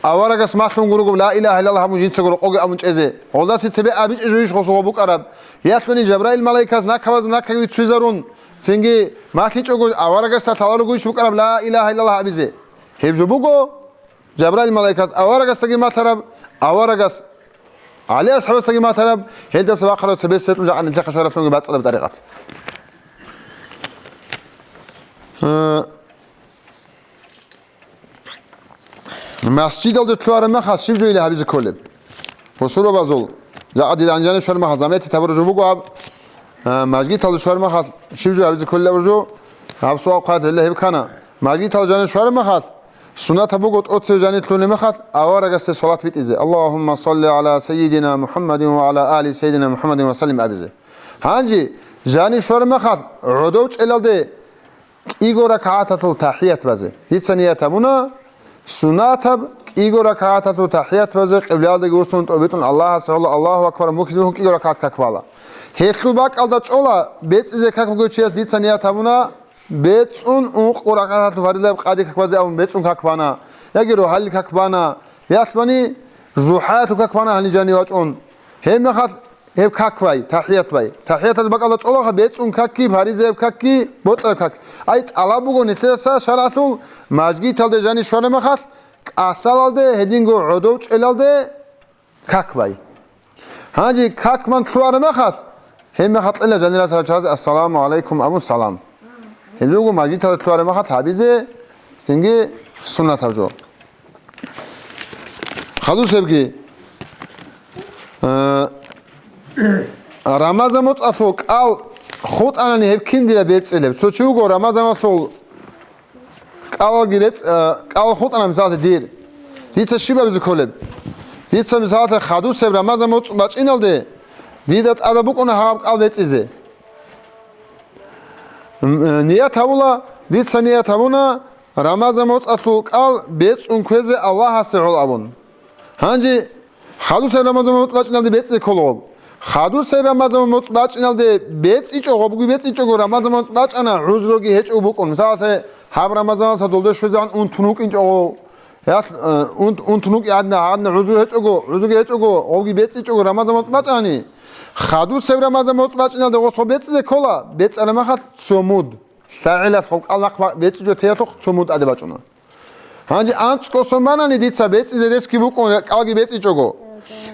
аварагас малъун гурого, ла илагьа иллаллагь абун жинцаго рокъоги абун чӀезе. Гъолдаси цебе абичӀеб жойищ гъосулго букӀараб? Ялъуни Жабраил малаикас накабазда накаби цвезарун, цинги малъичӀого аварагасда лъаларогойищ букӀараб, ла илагьа иллаллагь абизе? Гьеб жо буго. Жабраил малаикас аварагасдаги малъараб, аварагас ГӀали асхӀабасдаги малъараб, гьелдаса вахъарав цебесеб жакъа нилъехъе щвараблъунги бацӀцӀадаб тӀарикъат. Э, масжидалде лъугьараб мехалъ щиб жойила гьабизе кколеб? Бусурбабазул, жакъа дида гьанжани щвармахал заметить гьабураб жо буго гьаб, а, мажгиталда щвармахал щиб жо гьабизе кколеб жо? Гьаб суал хъвалел гьеб ккана. Мажгиталда жанир щвармахал суннатаб буго тӀоцеве жанир лъугьунеб мехалъ аварагасде салат битӀизе: «Аллагьумма салли гӀала саййидина МухӀаммадин ва гӀала али саййидина МухӀаммадин ва саллим», абизе. Гьанже жанир щвармахал гӀодов чӀелалде кӀиго ракагӀаталъул тахӀият базе. Дица ният гьабуна, суннатаб кӀиго ракагӀаталъул тахӀият базе, къиблаялдеги вуссун тӀобитӀун Аллагьасе гьола, Аллагьу акбар, мухьизе мухьун кӀиго ракагӀат как бала. Гьелъул бакӀалда чӀола, бецӀизе как бугев чияс дица ният гьабуна, БецӀун ункъо ракагӀаталъул фаризаяб къаде как базе абун бецӀун как бана, яги рогьалил как бана, ялъуни зухӀаялъул как бана гьаниб жанив вачӀун. Гьебмехалъ гьеб как бай, тахӀият бай. ТахӀияталда бакӀалда чӀолаха бецӀун какги, фаризаяб какги, бокьараб как. Ай, тӀалаб буго нилъеца шаргӀалъул, мажгиталде жанив щвараб мехалъ, кӀалъалалде, гьединго гӀодов чӀелалде, как бай. Гьанже как ман лъугӀараб мехалъ, гьеб мехалъ кьела жанирал рачазе «Ассаламу гӀалайкум» абун салам. Гьеб жого мажгиталда лъугӀараб мехалъ гьабизе цинги суннатаб жо. Хадусебги, э, Рамазан моцӀалъул кӀал хутӀанани гьеб кин дила бецӀилеб? Цо чи вуго Рамазаналъул кӀалалги рецӀ-, э, кӀал хутӀана, мисалалъе, дир. Дица щиб абизе кколеб? Дица, мисалалъе, хадусеб Рамазан моцӀ бачӀиналде дида тӀада букӀуна гьаб кӀал бецӀизе. М, э, ният гьавула, дица ният гьавуна Рамазан моцӀалъул кӀал бецӀун кквезе Аллагьасе гӀоло абун. Гьанже хадусеб Рамазан моцӀ бачӀиналде бецӀизе кколаго. Хадусеб Рамазан моцӀ бачӀиналде бецӀичӀого, гъобги бецӀичӀого, Рамазан моцӀ бачӀана, гӀузруги гьечӀого букӀун. Мисалалъе, гьаб Рамазаналъа долде щвезегӀан унтун вукӀинчӀого, ялъ-, э, унт-, унтун вукӀи гьадна, гьадна гӀузру гьечӀого, гӀузруги гьечӀого, гъобги бецӀичӀого Рамазан моцӀ бачӀани, хадусеб Рамазан моцӀ бачӀиналде гъосо бецӀизе ккола, бецӀараб мехалъ цо муд, лъагӀелалъ гъоб кӀал нахъ ба-, бецӀичӀо теялъухъ цо муд тӀаде бачӀуна. Гьанже анцӀго сон банани дица бецӀизе ресги букӀун, кӀалги бецӀичӀого.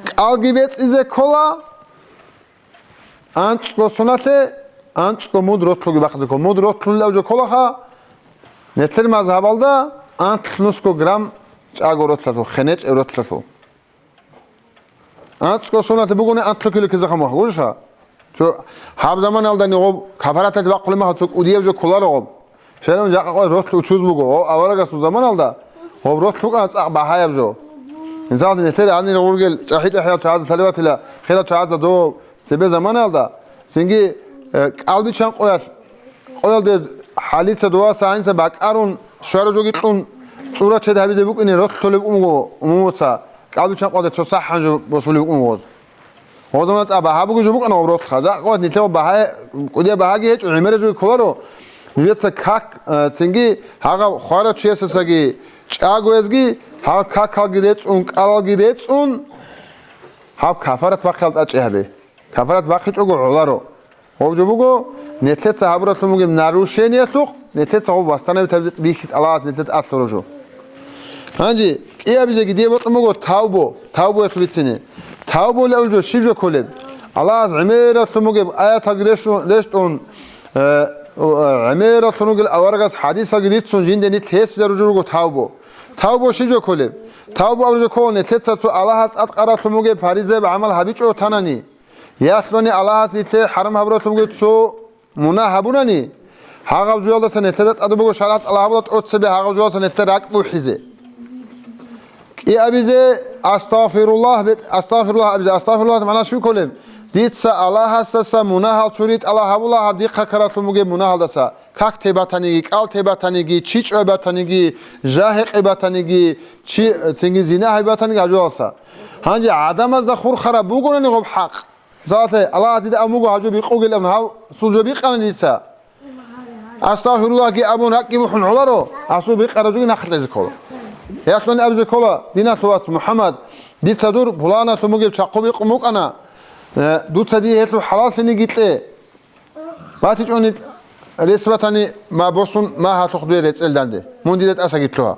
КӀалги бецӀизе ккола, анцӀго соналъе анцӀго муд ролъуги бахъизе ккола. Муд ролъулев жо кколаха, нилъер мазгьабалда анлънусго грамм чӀаго ролъалъул, хенечӀеб ролъалъул. АнцӀго соналъе бугони анлъго кило кизехъа мухь, гурищха? Цо гьаб заманалда нигъоб кафараталъе бахъулеб мехалъ цо кӀудияб жо кколаро гъоб. Щайилан жакъа къоялъ ролъ учуз буго. Гъо, аварагасул заманалда гъоб ролъ букӀана цӀакъ багьаяб жо. Инсанлъи нилъер гьанир гъургел чӀахӀи-чӀахӀиял чагӀазда, лъаливатила хирал чагӀазда дов цебе заманалда, цинги, э, кӀалбичан къоялъ, къоялде хӀалица доваса гьаниса бакӀарун, щвараб жоги кьун, цӀура чед гьабизе букӀине ролъ толеб букӀун буго умумуца, кӀалбичан къоялде цо сахӀан жо босулеб букӀун буго гъоз. Гъозаман цӀа багьа бугеб жо букӀана гъоб ролъха. Жакъа къоялъ нилъер багьа, кӀудияб багьаги гьечӀо, гӀемераб жоги кколаро. Нужеца как, э, цинги гьагъав хварав чиясасаги, чӀагоязги, гьал какалги рецӀун, кӀалалги рецӀун, гьаб кафарат бахъиялда тӀад чӀей гьабе. Кафарат бахъичӀого гӀоларо. Гъоб жо буго, нилъеца гьабуралъун бугеб нарушениялъухъ, нилъеца гъоб восстановить гьабизе бихьизе Аллагьас нилъеда тӀад лъураб жо. Гьанже кӀиабизеги дие бокьун буго тавбу, тавбуялъул бицине. Тавбуялъул жо щиб жо кколеб? Аллагьас гӀемералъун бугеб аяталги рещтӀун, рещтӀун, э, э, гӀемералъун ругел аварагас хӀадисалги рицун жинде нилъ гьесизарулеб жо руго тавбу. Тавбу щиб жо кколеб? Тавбу абураб жо ккола нилъеца цо Аллагьас тӀадкъаралъун бугеб паризаяб гӀамал гьабичӀого танани, ялъуни Аллагьас нилъее хӀарам гьабуралъун бугеб цо мунагь гьабунани, гьагъав жоялдаса нилъеда тӀад буго шаргӀалъ тӀалаб гьабула тӀоцебе гьагъав жоялдаса нилъер ракӀ бухӀизе. КӀиабизе, астагъфируллагь, бе-, астагъфируллагь абизе, астагъфируллагь магӀна щиб кколеб? Дица Аллагьасдаса мунагьал чури тӀалаб гьабула гьаб дихъа ккаралъун бугеб мунагьалдаса. Как те батаниги, кӀал те батаниги, чи чӀвай батаниги, жа гьекъей батаниги, чи, цинги зина гьаб батаниги гьаб жоялдаса. Гьанже гӀадамазда хурхараб бугонани гъоб хӀакъ. Мисалалъе, Аллагьас дида абун буго гьаб жо бикъугел абун, гьав сул жо бикъана дица. Астагъфируллагьги абун ракӀги бухӀун гӀоларо, асул бикъараб жоги нахъ кьезе ккола. Ялъуни абизе ккола, диналъул вац МухӀаммад, дица дур пуланалъун бугеб чахъу бикъун букӀана, э, дуца дие гьелъул хӀалаллъиниги кье. БатичӀони рес батани, ма босун, ма гьалъухъ дуе рецӀел данде. Мун дида тӀасаги лъугьа.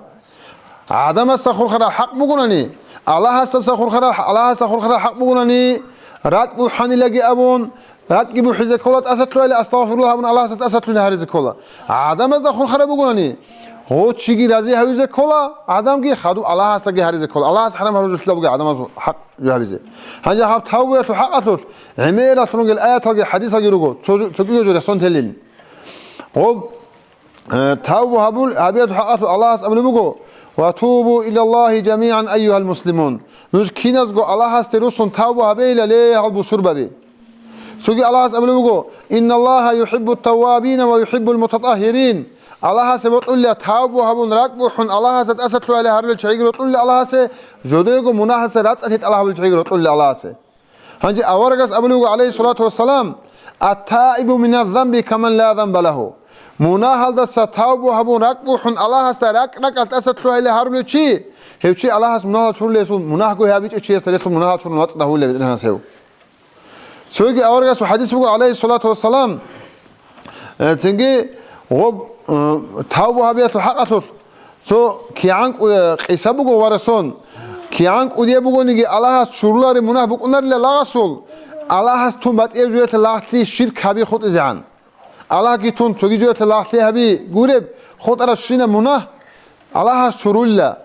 ГӀадамасда хурхараб хӀакъ бугунани, Аллагьасдаса хурхараб, Аллагьасда хурхараб хӀакъ бугунани, ракӀ бухӀанилаги абун, ракӀги бухӀизе ккола тӀаса лъугьайилан, астагъфируллагь абун, Аллагьасда тӀаса лъугьине гьаризе ккола. ГӀадамазда хурхараб бугунани, гъочиги рази гьавизе ккола, гӀадамги хадуб Аллагьасдаги гьаризе ккола. Аллагьас хӀарам гьаружелъидал буго гӀадамаз хӀакъ жо гьабизе. Гьанже гьаб тавбуялъул хӀакъалъулъ гӀемералъун ругел аяталги хӀадисалги руго, цо жо-, цогиго жо рехсон телин. Гъоб, э, тавбу гьабул-, гьабиялъул хӀакъалъулъ Аллагьас абулеб буго: «Ва тубу илаллагьи жамигӀан, айюгьал муслимун». Нуж киназго Аллагьасде руссун тавбу гьабейила, ле, гьал бусурбаби. Цоги Аллагьас абулеб буго: «Инналлагьа юхӀиббут таввабина ва юхӀиббул мутатаххирин». Аллагьасе бокьулила тавбу гьабун, ракӀ бухӀун, Аллагьасда тӀаса лъугьайилан гьарулел чагӀиги рокьулила Аллагьасе, жодего мунагьалдаса рацӀцӀалъи тӀалаб гьабулел чагӀиги рокьулила Аллагьасе. Гьанже аварагас абулеб буго, гӀалайгьиссалату вассалам: «Ат-таибу миназ-занби каман ла занба лагьу». Мунагьалдаса тавбу гьабун ракӀ бухӀун Аллагьасда ракӀ-ракӀалъ тӀаса лъугьайилан гьарулев чи, гьев чи Аллагьас мунагьал чурулесул, мунагьго гьабичӀев чиясда релъул мунагьал чурун вацӀцӀад гьавулеб БетӀергьанас гьев. Цоги аварагасул хадис буго, гӀалайгьиссалату вассалам, э, цинги гъоб, э, тавбу гьабиялъул хӀакъалъулъ цо кигӀан кӀу-, э, къиса буго варасон, кигӀан кӀудияб бугониги Аллагьас чурулареб мунагь букӀунарила лагъасул, Аллагьас тун батӀияб жоялъе лагълъи ширк гьаби хутӀизегӀан. Аллагьги тун цоги жоялъе лагълъи гьаби гуреб хутӀарабщинаб мунагь Аллагьас чурулила.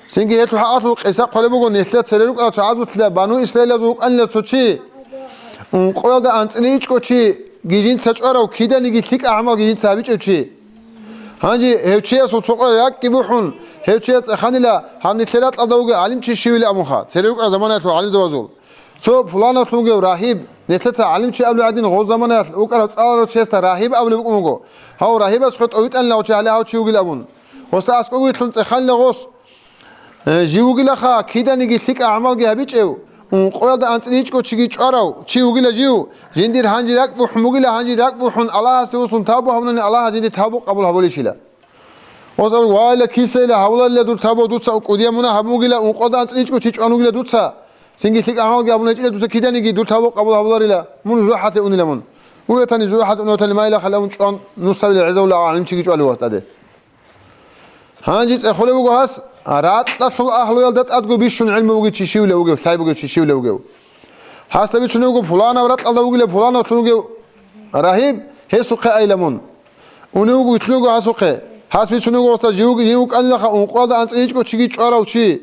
Цинги гьелъул хӀакъалъулъ къиса хъвалеб буго, нилъер цере рукӀарал чагӀазулъила, бану Исраилазул вукӀанила цо чи, ункъоялда анцӀила ичӀго чи, гижинца чӀварав, киданиги лъикӀа гӀамал гижинца гьабичӀев чи. Гьанже гьев чиясул цо къоялъ ракӀги бухӀун, гьев чияс цӀеханила, гьаб нилъер ракьалда вугев гӀалимчи щивила абунха, цере рукӀарал заманаялъул гӀалимзабазул. Цо пуланавлъун вугев рагьиб, нилъеца гӀалимчи абулеб гӀадин, гъоз заманаялъ вукӀарав цӀаларав чиясда рагьиб абулеб букӀун буго. Гьав рагьибас хутӀа витӀанила гьав чи, гьале гьав чи вугил абун. Гъосда аскӀове вилълъун цӀеханила гъос, э, жив вугилаха, киданиги лъикӀа гӀамалги гьабичӀев, ункъоялда анцӀила ичӀго чиги чӀварав чи вугила жив, жиндир гьанже ракӀ бухӀун бугила, гьанже ракӀ бухӀун Аллагьасде вуссун тавбу гьабунани Аллагьас жиндир тавбу къабул гьабулищила. Гъос абула, вайла, кисайила гьавуларила дур тавбу, дуца кӀудияб мунагь гьабун вугила, ункъоялда анцӀила ичӀго чи чӀван вугила дуца, цинги лъикӀа гӀамалги гьабун гьечӀила дуца, кидайниги дур тавбу къабул гьабуларила, мун жужахӀалде унила мун. Вугетани жужахӀалде унев ватани, майилахъ гьале ун чӀван нусабила гӀезавула гӀалимчиги чӀвалев ватӀаде. Гьанже цӀехолев вуго гьас, ракьалъул агьлуялда тӀадго бищун гӀелму бугев чи щивила вугев, лъай бугев чи щивила вугев. Гьасда бицунев вуго, пуланав ракьалда вугила, пуланавлъун вугев рагьиб, гьесухъе айила мун. Унев вуго, вилълъун вуго гьасухъе. Гьас бицунев вуго гъосда, жив, жив вукӀанилаха, ункъоялда анцӀила ичӀго чиги чӀварав чи,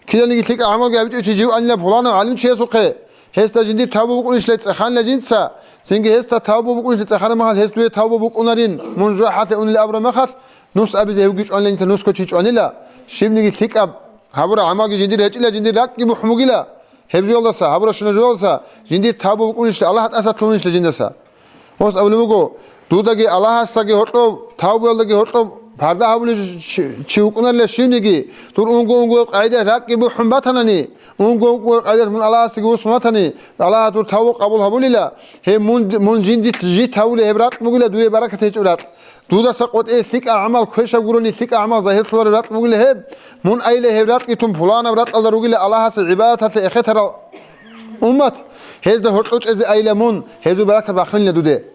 киданиги лъикӀа гӀамалги гьабичӀев чи жив анила пуланав гӀалимчиясухъе. Гьесда жиндир тавбу букӀунищилай цӀеханила жинца, цинги гьесда тавбу букӀунищилай цӀехараб мехалъ гьес дуе тавбу букӀунарин, мун жужахӀалде унила абураб мехалъ, нус абизе гьевги чӀванила жинца, нусго чи чӀванила, щибниги лъикӀаб гьабураб гӀамалги жиндир гьечӀила, жиндир ракӀги бухӀун бугила. Гьеб жоялдаса, гьабурабщина жоялдаса жиндир тавбу букӀунищилан, Аллагь тӀасалъугьунищилан жиндаса. Гъос абулеб буго, дудаги Аллагьасдаги гьоркьоб, тавбуялдаги гьоркьоб парда гьабулев чи, чи вукӀунарила щивниги, дур унго-унгояб къагӀидаялъ ракӀги бухӀун батанани, унго-унгояб къагӀидаялъ мун Аллагьасдаги вуссун ватани, Аллагьас дур тавбу къабул гьабулила, гьеб мун, мун жиндилъ жит гьавулев гьеб ракь бугила, дуе баракат гьечӀеб ракь. Дудаса къотӀи лъикӀа гӀамал, квешаб гурони лъикӀа гӀамал загьирлъулареб ракь бугила гьеб, мун айила гьеб ракьги тун пуланаб ракьалда ругила Аллагьасе гӀибадаталъе эхетарал уммат, гьезда гьоркьо чӀезе айила мун, гьезул баракат бахинила дуде.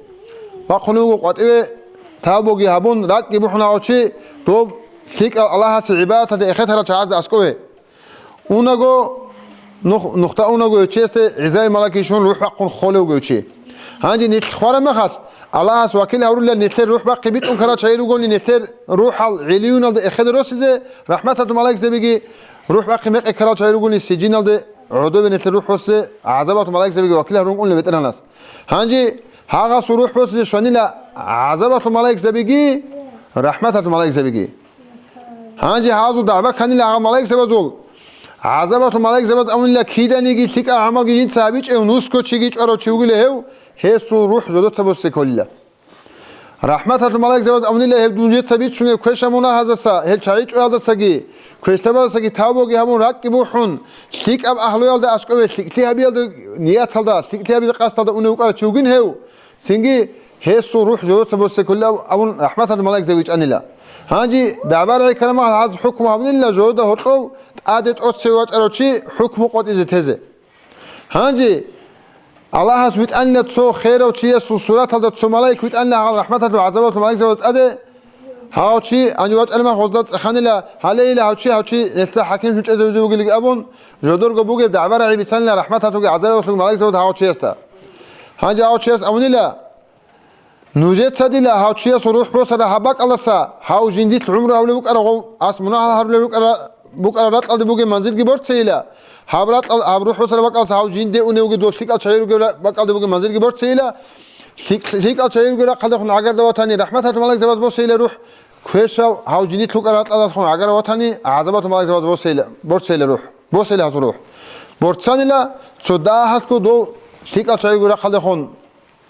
Вахъун вуго къватӀиве, тавбуги гьабун, ракӀги бухӀун гьав чи, доб лъикӀал Аллагьасе гӀибадаталъе эхетарал чагӀазда аскӀове. Унаго, нух-, нухда унаго гьев чиясде гӀезабил малаик щун рухӀ бахъун холев вуго гьев чи. Гьанже нилъ хвараб мехалъ, Аллагьас вакил гьавурила нилъер рухӀ бахъи битӀун ккарал чагӀи ругони, нилъер рухӀал гӀиллиюналда эхеде росизе рахӀматалъул малаикзабиги, рухӀ бахъи мекъи ккарал чагӀи ругони, сижиналде гӀодобе нилъер рухӀ босе гӀазабалъул малаикзабиги вакил гьарун унеб БетӀергьанас. Гьанже гьагъасул рухӀ босизе щванила гӀазабалъул малаикзабиги, рахӀматалъул малаикзабиги. Гьанже гьазул дагӀба кканила гьагъа малаикзабазул. ГӀазабалъул малаикзабаз абунила, киданиги лъикӀаб гӀамалги жинца гьабичӀев нусго чиги чӀварав чи вугила гьев, гьесул рухӀ жодоца босе кколила. РахӀматалъул малаикзабаз абунила, гьеб нужеца бицунеб квешаб мунагьаздаса, гьел чагӀи чӀваялдасаги, квешлъабаздасаги тавбуги гьабун, ракӀги бухӀун, лъикӀаб агьлуялда аскӀове, лъикӀлъи гьабиялда, нияталда, лъикӀлъи гьабизе къасдалда унев вукӀарав чи вугин гьев. Цинги гьесул рухӀ жодоца босе кколила абун рахӀматалъул малаикзаби чӀанила. Гьанже дагӀба рагӀи ккараб мехалъ гьаз хӀукму гьабунила жодода гьоркьов тӀаде тӀоцеве вачӀарав чи хӀукму къотӀизе тезе. Гьанже Аллагьас витӀанила цо херав чиясул сураталда цо малаик витӀанила гьал рахӀматалъул гӀазабалъул малаикзабаз тӀаде, гьав чи гьанив вачӀараб мехалъ гъозда цӀеханила, гьалейила гьав чи, гьав чи гьесда хӀакимлъун чӀезавизе вугилан абун, жодорго бугеб дагӀба рагӀи бицанила рахӀматалъулги гӀазабалъулги малаикзабаз гьав чиясда. Гьанже гьав чияс абунила, нужеца дила гьав чиясул рухӀ босараб гьаб бакӀалдаса, гьав жиндилъ гӀумру гьабулев вукӀарав гъов, ас мунагьал гьарулев вукӀара-, букӀараб ракьалде бугеб манзилги борцейила, гьаб ракьал, гьаб рухӀ босараб бакӀалдаса гьав жинде унев вугев дов лъикӀал чагӀи ругев ра-, бакӀалде бугеб манзилги борцейила, лъикӀ-, лъикӀал чагӀи ругев рахъалдехун гӀагарда ватани, рахӀматалъул малаикзабаз босейила рухӀ, квешав гьав жиндилъ вукӀараб ракьалдехун гӀагарда ватани, гӀазабалъул малаикзабаз босейила, борцейила рухӀ, босейила гьазул рухӀ. Борцанила цо дагьалъго дов лъикӀал чагӀи ругев рахъалдехун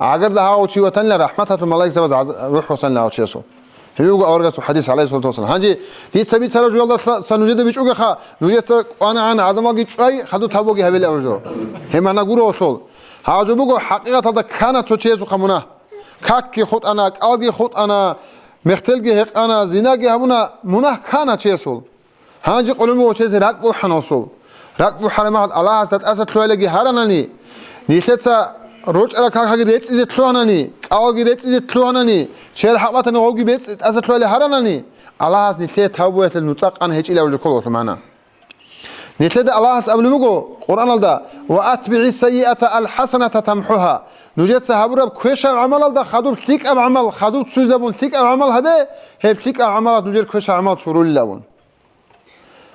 гӀагарда гьав чи ватанила, рахӀматалъул малаикзабаз гӀаз-, рухӀ босанила гьав чиясул. Гьеб буго аварагасул хадис, гӀалайгьи ссалату вассалам. Гьанже дица бицараб жоялдаса нужеда бичӀчӀогеха, нужеца кӀванагӀан гӀадамалги чӀвай, хадуб тавбуги гьабила абураб жо. Гьеб магӀна гуро гьелъул. Гьаб жо буго хӀакъикъаталда ккана цо чиясухъа мунагь. Какги хутӀана, кӀалги хутӀана, мехтелги гьекъана, зинаги гьабуна, мунагь ккана чиясул. Гьанже къулумуго чиясе ракӀ бухӀана гъосул. РакӀ бухӀараб мехалъ Аллагьасда тӀаса лъугьайлаги гьаранани, нилъеца рочӀараб какаги рецӀизе лъугьанани, кӀалги рецӀизе лъугьанани, чиял хӀакъ батани гъовги бецӀ-, тӀаса лъугьайла гьаранани, Аллагьас нилъее тавбуялъе нуцӀа къан гьечӀила абулеб ккола гъолъул магӀна. Нилъеда Аллагьас абулеб буго Къуръаналда: «Ва атбигӀи сайиата алхӀасаната тамхӀугьа». Нужеца гьабураб квешаб гӀамалалда хадуб лъикӀаб гӀамал, хадуб ццуйзабун лъикӀаб гӀамал гьабе, гьеб лъикӀаб гӀамалалъ нужер квешаб гӀамал чурулилавун.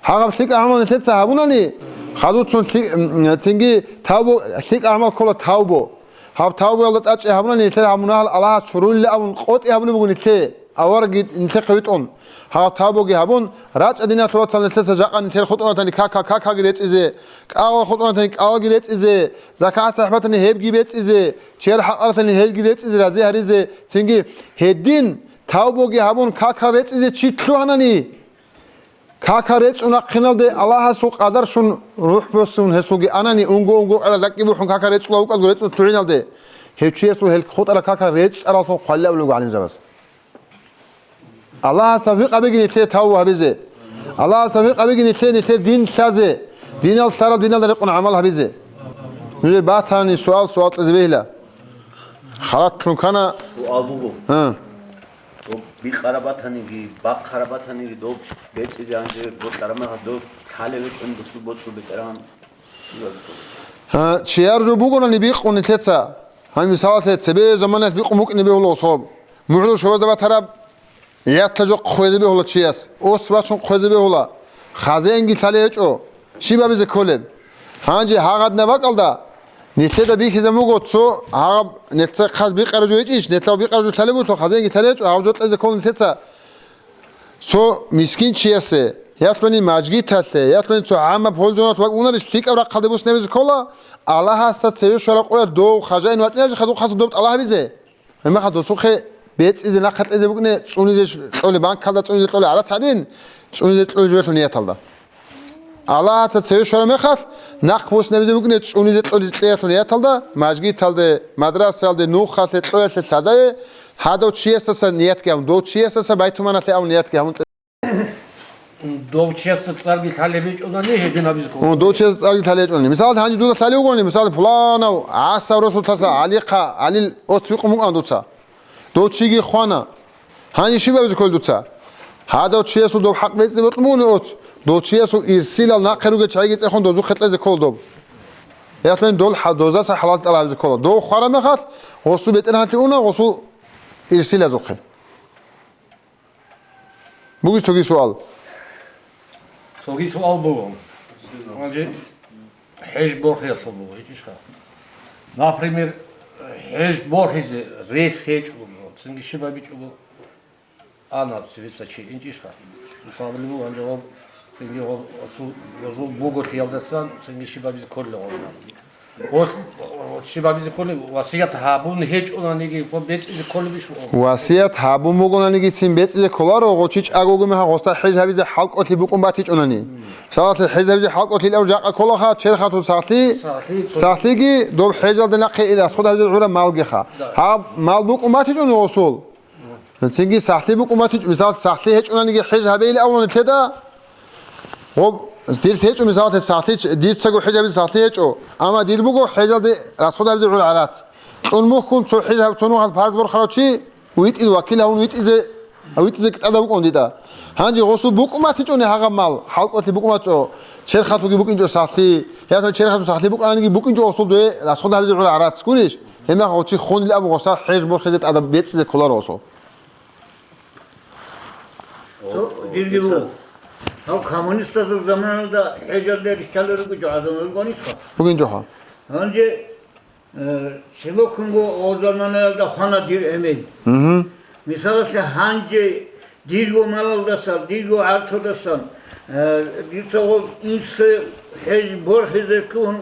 Гьагъаб лъикӀаб гӀамал нилъеца гьабунани, хадуцун лъи-, м, цинги тавбу-, лъикӀаб гӀамал ккола тавбу. Гьаб тавбуялда тӀадчӀи гьабунани нилъер гьаб мунагьал Аллагьас чурулилавун къотӀи гьабулеб буго нилъее. Аварагги нилъехъе витӀун, гьаб тавбуги гьабун, рачӀа, диналъул вацал, нилъеца жакъа нилъер хутӀун ратани кака-, какаги рецӀизе, кӀалал хутӀун ратани кӀалалги рецӀизе, закагӀат сахӀбатани гьебги бецӀизе, чиял хӀакъ ратани гьелги рецӀизе, рази гьаризе, цинги гьедин тавбуги гьабун какал рецӀизе чи лъугьанани, какал рецӀун рахъиналде Аллагьасул къадар щун рухӀ босун гьесулги анани, унго-унго къайда ракӀги бухӀун какал рецӀула вукӀалго рецӀун лъугӀиналде, гьев чиясул гьел хутӀараб какал рецӀцӀараллъун хъвалила абулеб гӀалимзабаз. Аллагьас тавфикъ гьабеги нилъее тавбу гьабизе. Аллагьас тавфикъ гьабеги нилъее нилъер дин лъазе, динал лъарал диналда рекъон гӀамал гьабизе. Нужер батани суал, суал кьезе бегьила. Халатлъун ккана. Суал буго. Гьа. Доб бикъараб батаниги, бахъараб батаниги, доб бецӀизе анже бокьараб мехалъ доб лъалев витӀун досул бочӀо бетӀеран. Гьа, чияр жо бугони бикъун нилъеца. Гьаниб мисалалъе, цебе заманаялъ бикъун букӀине бегьула особ. МухӀлу шабазда батараб ятла жо хъвезе бегьула чияс. Ос бачун хъвезе бегьула. Хазаинги лъалей гьечӀо. Щиб гьабизе кколеб? Гьанже гьагъадинаб бакӀалда нилъеда бихьизабун буго цо гьагъаб нилъеца хъаз бикъараб жо гьечӀищ, нилъеда бикъараб жо лъалеб буго, цо хазаинги лъалей гьечӀо, гьав жо кьезе ккола нилъеца. Цо мискин чиясе, ялъуни мажгиталъе, ялъуни цо гӀамаб гьолжоналъ бакӀунарищ лъикӀаб рахъалде буснабизе ккола, Аллагьасда цеве щвараб къоялъ дов хажаин вачӀинарищха духъаса доб тӀалаб гьабизе? Гьебмехалъ досухъе бецӀизе нахъа кьезе букӀине цӀунизе кьолеб, банкалда цӀунизе кьолеб гӀарац гьадин, цӀунизе кьолеб жоялъул нияталда. Аллагьасда цеве щвараб мехалъ, нахъ буснабизе букӀине цӀунизе кьолеб кьеялъул нияталда, мажгиталде, мадрасаялде, нухалъе, кьоялъе, лъадае, гьадав чиясдаса ниятги гьабун, дов чиясдаса байтуманалъе абун ниятги гьабун. Дов чиясда цӀарги лъалеб гьечӀонани гьедин гьабизе ккола. О, дов чиясда цӀарги лъалеб гьечӀонани. Мисал, гьанже дуда лъалев вугони, мисал, пуланав ГӀасав Расулалъаса ГӀалихъа, ГӀалил оц бикъун букӀана дуца. Дов чиги хвана. Гьанже щиб гьабизе кколеб дуца? Гьадав чиясул дов хӀакъ бецӀи бокьун бугони оц, дов чиясул ирсилал нахъе ругел чагӀиги цӀехун дозухъе кьезе ккола доб. Ялъуни дол хӀа-, дозаса хӀалал тӀалаб гьабизе ккола. Дов хвараб мехалъ, гъосул бетӀергьанлъи уна гъосул ирсилазухъе. Бугищ цоги суал? Цоги суал буго. Гьанже хӀеж борхиялъул буго, гьечӀищха? Например, хӀеж борхизе рес гьечӀого, цинги щиб гьабичӀого, ана цевеса чи, гьечӀищха? Мисалги буго, гьанже гъоб, цинги гъоб, гъосул, гъосул буголъиялдасан цинги щиб гьабизе кколел гъоб. Гъос, щиб гьабизе кколеб, васият гьабун гьечӀонаниги, гъо бецӀизе кколебищ? Васият гьабун бугонаниги цин бецӀизе кколаро, гъо чи чӀаго вугеб мехалъ гъосда хӀеж гьабизе хӀалкӀолъи букӀун батичӀонани. Мисалалъе, хӀеж гьабизе хӀалкӀолъи илав жакъа кколаха, черхалъул сахлъи, сахлъи, цо- сахлъиги доб хӀежалда нахъе ил расход гьабизе гӀураб малгиха. Да. Гьаб мал букӀун батичӀони гъосул. Цинги сахлъи букӀун батичӀо, мисал, сахлъи гьечӀонаниги хӀеж гьабейилан абуна нилъеда. Гъоб, дир гьечӀо, мисалалъе, сахлъи ч-, дирцаго хӀеж гьабизе сахлъи гьечӀо, амма дир буго хӀежалде расход гьабизе гӀур гӀарац. Кьун мухьун цо хӀеж гьаб-, цо нухалъ парз борхарав чи витӀизе, вакил гьавун витӀизе, витӀизе тӀадаб букӀун дида. Гьанже гъосул букӀун батичӀони гьагъаб мал, хӀалкӀолъи букӀун бачӀо, черхалъулги букӀинчӀо сахлъи, я черхалъул сахлъи букӀаниги букӀинчӀо гъосул дуе расход гьабизе гӀур гӀарац гурищ? Гьебмехалъ гъо чи хунилан абун гъосда хӀеж борхизе тӀадаб бецӀизе кколаро гъосул. Цо дирги буго. Гьав коммунистазул заманалда хӀежалде рихьалел ругел гӀадамал ругониха? Бугин жо гьа. Гьанже, э, цебехунго гъо заманаялда хвана дир эмен. Мгм. Мисалалъе, гьанже дирго малалдасан, дирго гӀарцудасан, э, дица гъо инсе хӀеж борхизе ккун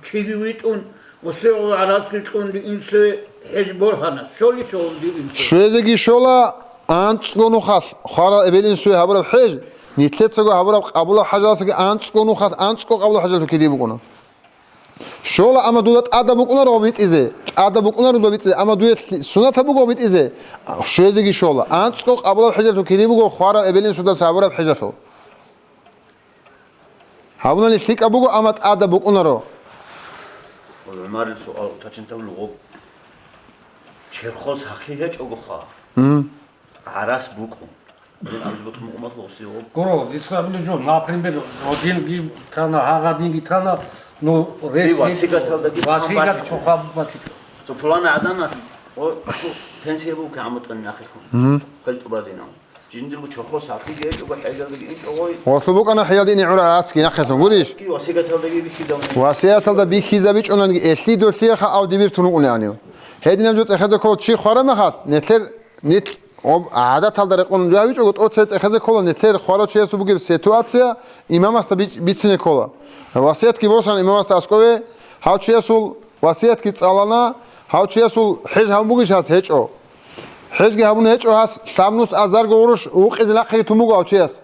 чиги витӀун, Ва сигъул гӀарацги кьун инсуе хӀеж борхана. Щолищ гьев дир инсуе? Щвезеги щола, анцӀго нухалъ хварал эбел-инсуе гьабураб хӀеж, нилъецаго гьабураб къабулаб хӀежалдасаги анцӀго нухалъ, анцӀго къабулаб хӀежалъул кири букӀуна. Щола, амма дуда тӀада букӀунаро гъоб битӀизе. ТӀада букӀунаро дуда битӀизе, амма дуе лъи-, сунатаб буго гъоб битӀизе. Щвезеги щола. АнцӀго къабулаб хӀежалъул кири буго хвараб эбелин судаса гьабураб хӀежалъул. Гьабунани лъикӀаб буго, амма тӀада букӀунаро. ГӀумарил суал уточнить гьабун гъоб. Черхоз гьахъи гьечӀогоха. Гьарас букӀун. Дин абизе бутӀун мукъумат гъосие гъоб. Гуро, дица абулеб жо, например, гьадинги тана, гьагъадинги тана, ну, рес Ва гьечӀо, сигаталдаги васигат тан хъухъа батичӀо. Цо пулана гӀадана, о, цо пенсия буго гӀамутӀани нахилъун. Хвел тӀубазинав. Жиндирго чорхол сахлъиги гьечӀого, хӀежалдаги инчӀого. Гъолъу букӀана хӀежалда ине гӀура гӀацги нахъелъун, гурищ? Ки васигаталдаги бихьизабун. Васигаталда бихьизабичӀунанги элъи долъиеха ав дибир тунукъуни анив. Гьединаб жо цӀехезе ккола чи хвара мехалъ, нилъер, нилъ гъоб гӀадаталда рекъон жавичӀого тӀоцебе цӀехезе ккола, нилъер хварав чиясул бугеб ситуация имамасда бич-, бицине ккола. Васиятги босана имамасда аскӀове, гьав чиясул васиятги цӀалана, гьав чиясул хӀеж гьабун бугищ гьас? ГьечӀо. ХӀежги гьабун гьечӀо гьас, лъабнус азарго гъурущ вукъизе нахъе тун буго гьав чияс.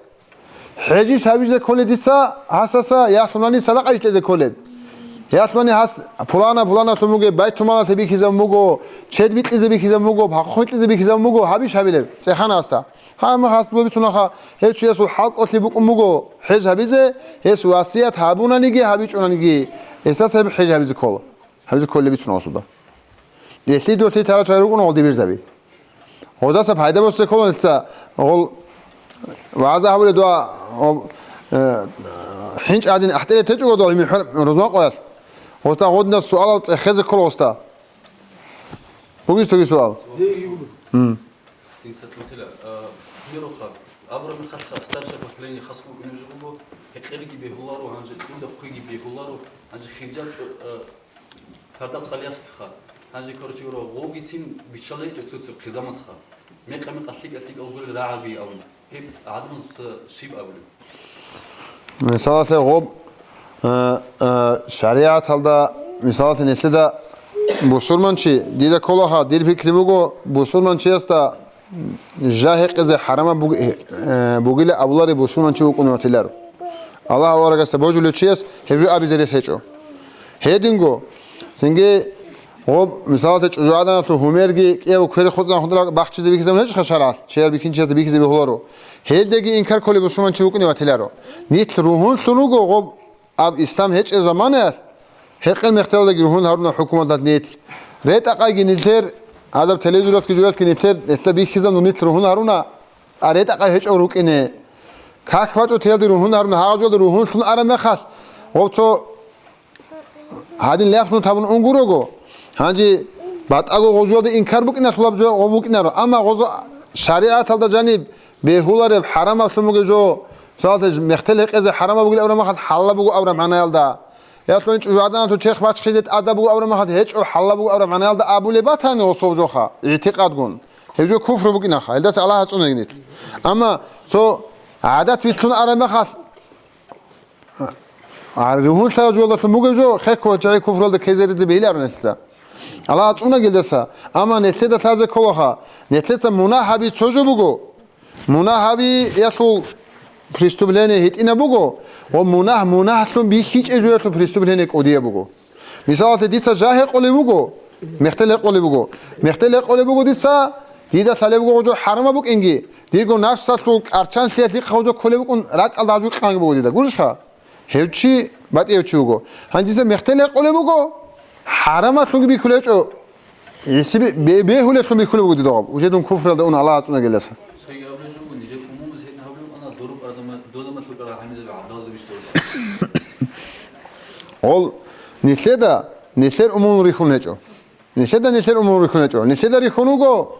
ХӀежи сабизе кколеб дица гьасаса, ялъунани садакъа ишкьизе кколеб. Ялъунани гьас пулана-пуланалъун бугеб, байтумалалъе бихьизабун буго, чед бикьизе бихьизабун буго, хъахъу хикьизе бихьизабун буго, гьабищ гьабилеб? ЦӀехана гьасда. Гьай, мухь гьас бицунаха, гьев чиясул хӀал кӀолъи букӀун буго хӀеж гьабизе, гьес васият гьабунаниги гьабичӀонаниги, гьесдаса гьеб хӀеж гьабизе ккола. Гьабизе кколеб бицуна гьасулда. Элъи долъи тарачай рукӀуна гъол дибирзаби. Гъозаса пайда босе кколаница гъол вагӀза гьабулеб дуа, гъоб, э, хӀинчӀ гӀадин ахӀтӀеле течӀого дуа гьимихӀор рузман къоялъ. Гъоста гъодинаб суалал цӀехезе ккола гъоста. Бугищ цоги суал? Гьей, буго. М. Синсатлутила, а, хумероха, абураб мехалъха старшее поколение хасго букӀунеб жо буго, гьекъелги бегьуларо, гьанже тӀуда хъуги бегьуларо, гьанже хиржал чӀо-, а, Кардал хъалиясгиха. Гьанже, короче говоря, гъовгицин биччалайчӀо цо-цо хъизамазха. Мекъа-мекъа лъикӀа-лъикӀал гурел рагӀаби абун. Гьеб гӀадамазда щиб абулеб? Мисалалъе, гъоб, э, э, шаригӀаталда, мисалалъе, нилъеда бусурманчи, дида кколаха, дир пикри буго, бусурманчиясда Жа гьекъезе хӀарамаб буг-, э, бугила абулареб бусурманчи вукӀунев ватиларо. Аллагь аварагасда божулев чияс гьеб жо абизе рес гьечӀо. Гьединго, цинги гъоб, мисалалъе, чӀужугӀаданалъул гьумерги кӀиябго квер-хутӀзан хутӀарал бахчизе бихьизабун гьечӀоха шаргӀалъ, чияр бихьинчиясда бихьизе бегьуларо. Гьелдаги инкар кколеб бусурманчи вукӀунев ватиларо. Нилъ ругьунлъун руго гъоб Аб ислам гьечӀеб заманаялъ гьекъел мехтелалдаги ругьун гьаруна хӀукуматалъ нилъ. РетӀа-къайги нилъер, гьадаб телевизоралъги жоялъги нилъер, нилъер бихьизабун нилъ ругьун гьаруна, а ретӀа-къай гьечӀого рукӀине. Как бачӀо теялде ругьун гьаруна, гьагъажалде ругьунлъун араб мехалъ, гъоб цо гьадин лехлъун табун унгурого, гьанже батӀаго гъожуялда инкар букӀиналъулаб жо гъоб букӀинаро, амма гъозо шаригӀаталда жаниб Бегьулареб хӀарамаблъун бугеб жо, мисалалъе, мехтел гьекъезе хӀарамаб бугилан абураб махалъ хӀалалаб буго абураб магӀнаялда. Ялъуни чӀужугӀаданалъул черх бачхъизе тӀадаб буго абураб махалъ гьечӀо, хӀалалаб буго абураб магӀнаялда абулеб батани гъосул жоха, игӀтикъадгун. Гьеб жо куфру букӀинаха, гьелдаса Аллагь гьацӀунаги нилъ. Амма цо гӀадат вилълъун араб махалъ, А, ругьунлъараб жоялдалъун бугеб жо, хехго чагӀи куфралда ккезаризе бегьиларо нилъеца. Аллагь цӀуна гелдаса, амма нилъеда лъазе кколаха, нилъеца мунагь гьаби цо жо буго. Мунагь гьабиялъул преступление гьитӀинаб буго, ва мунагь мунагьлъун бихьичӀеб жоялъул преступление кӀудияб буго. Мисалалъе, дица жа гьекъолеб буго, мехтел гьекъолеб буго. Мехтел гьекъолеб буго дица, дида лъалеб буго гъожо хӀарамаб букӀинги, дирго напсалъул кӀарчанлъиялъ дихъа гъожо кколеб букӀун ракӀалда гьажу кьанги буго дида. Гурищха? Гьев чи батӀияв чи вуго. Гьанже дица мехтел гьекъолеб буго, хӀарамалъунги бихьулечӀо, гьесие бе-, бегьулелъун бихьулеб буго дида гъаб. Уже дун куфралда уна Аллагь цӀуна геласа. Цоги абулеб жо буго, нижер умумуз гьедин гьабулеб букӀана, дуруб арзамал-, дозамалъул кӀара гьанизаби гӀадалзаби щтолда. Гъол нилъеда, нилъер умумул рихьун гьечӀо. Нилъеда, нилъер умумул рихьун гьечӀо. Нилъеда рихьун вуго,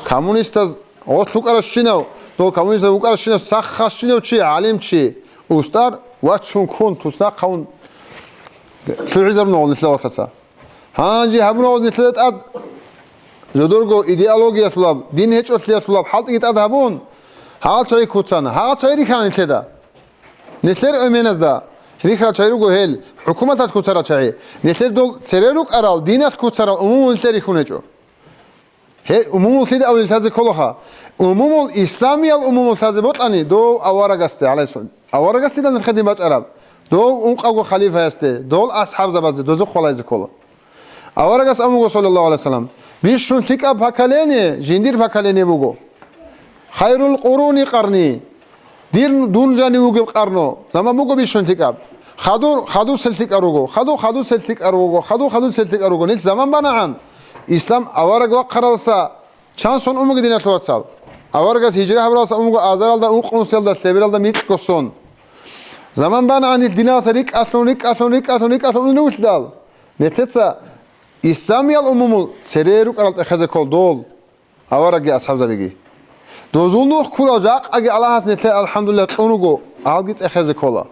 коммунистаз гъолъ вукӀаращинав, дол коммунистаз вукӀаращинав, сахасщинав чи, гӀалимчи, устар, вачун ккун, туснахъ гьавун лъугӀизаруна гъол нилъеда вахъаца. Гьанже гьабуна гъоз нилъеда тӀад, жодорго идеологиялъулаб, дин гьечӀолъиялъулаб хӀалтӀиги тӀад гьабун, гьал чагӀи куцана, гьал чагӀи рихьана нилъеда. Нилъер эменазда рихьарал чагӀи руго гьел, хӀукуматалъ куцарал чагӀи. Нилъер дол цере рукӀарал, диналъ куцарал умумул нилъер рихьун гьечӀо. Гье, умумул лъида абулел лъазе кколаха? Умумул, исламиял умумул лъазе бокьани, дов аварагасде, гӀалайгьиссалам. Аварагасде нилъеда дин бачӀараб. дов ункъавго халифаясде, дол асхӀабзабазде, дозухъ валагьизе ккола. Аварагас абун буго, саллаллагьу гӀалайгьи вассалам, бищун лъикӀаб поколение жиндир поколение буго. Хайрул къуруни къарни, дир, дун жанив вугеб къарну, заман буго бищун лъикӀаб. Хадур, хадусел лъикӀал руго, хаду, хадусел лъикӀал руго, хаду, хадусел лъикӀал руго. Нилъ заман банагӀан, ислам авараг вахъаралса чан сон ун буго, диналъул вацал? Аварагас гьижра гьабуралса ун буго азаралда, ункънусиялда, лъебералда микьго сон. Заман банагӀан нилъ диналса рикӀкӀалъун, рикӀкӀалъун, рикӀкӀалъун, рикӀкӀалъун унев вилълъидал, нилъеца исламиял умумул цере рукӀарал цӀехезе ккол дол аварагги асхӀабзабиги. Дозул нух ккурал жакъаги Аллагьас нилъее, алхӀамдулиллагь, кьун руго, гьалги цӀехезе ккола.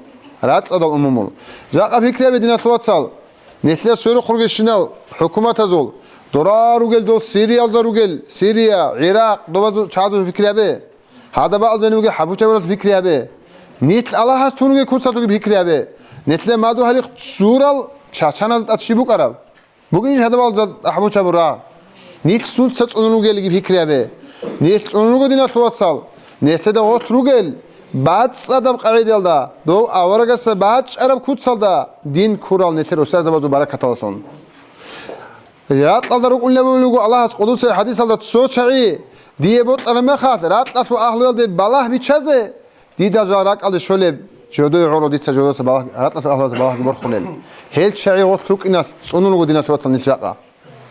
РацӀцӀадал умумул. Жакъа пикри гьабе, диналъул вацал, нилъее сверухъ ругещинал хӀукуматазул, дора ругел дол Сириялда ругел, Сирия, ГӀиракъ, добазул чагӀазул пикри гьабе. Гьадаб бакӀалда гьениб бугеб хӀабучабуралъул пикри гьабе. Нилъ Аллагьас тун ругел куцалъулги пикри гьабе. Нилъее мадугьалихъ цурал чачаназда тӀад щиб букӀараб? Бугин гьадабал жал ахӀбучабура. Нилъ сунца цӀунун ругелги пикри гьабе. Нилъ цӀунун руго, диналъул вацал, нилъеда гъорлъ ругел бацӀцӀадаб къагӀидаялда, дов аварагасда бачӀараб куцалда дин ккурал нилъер устарзабазул баракаталдасан. Ракьалда рукӀунилан абулеб буго Аллагьас къудусияв хӀадисалда: цо чагӀи дие бокьараб мехалъ, ракьалъул агьлуялде балагь биччазе, дида жал ракӀалде щолеб, жодое гӀоло дица жодоса балагь-, ракьалъул агьлуялде балагьги борхулел. Гьел чагӀи гъорлъ рукӀиналъ цӀунун руго, диналъул вацал, нилъ жакъа.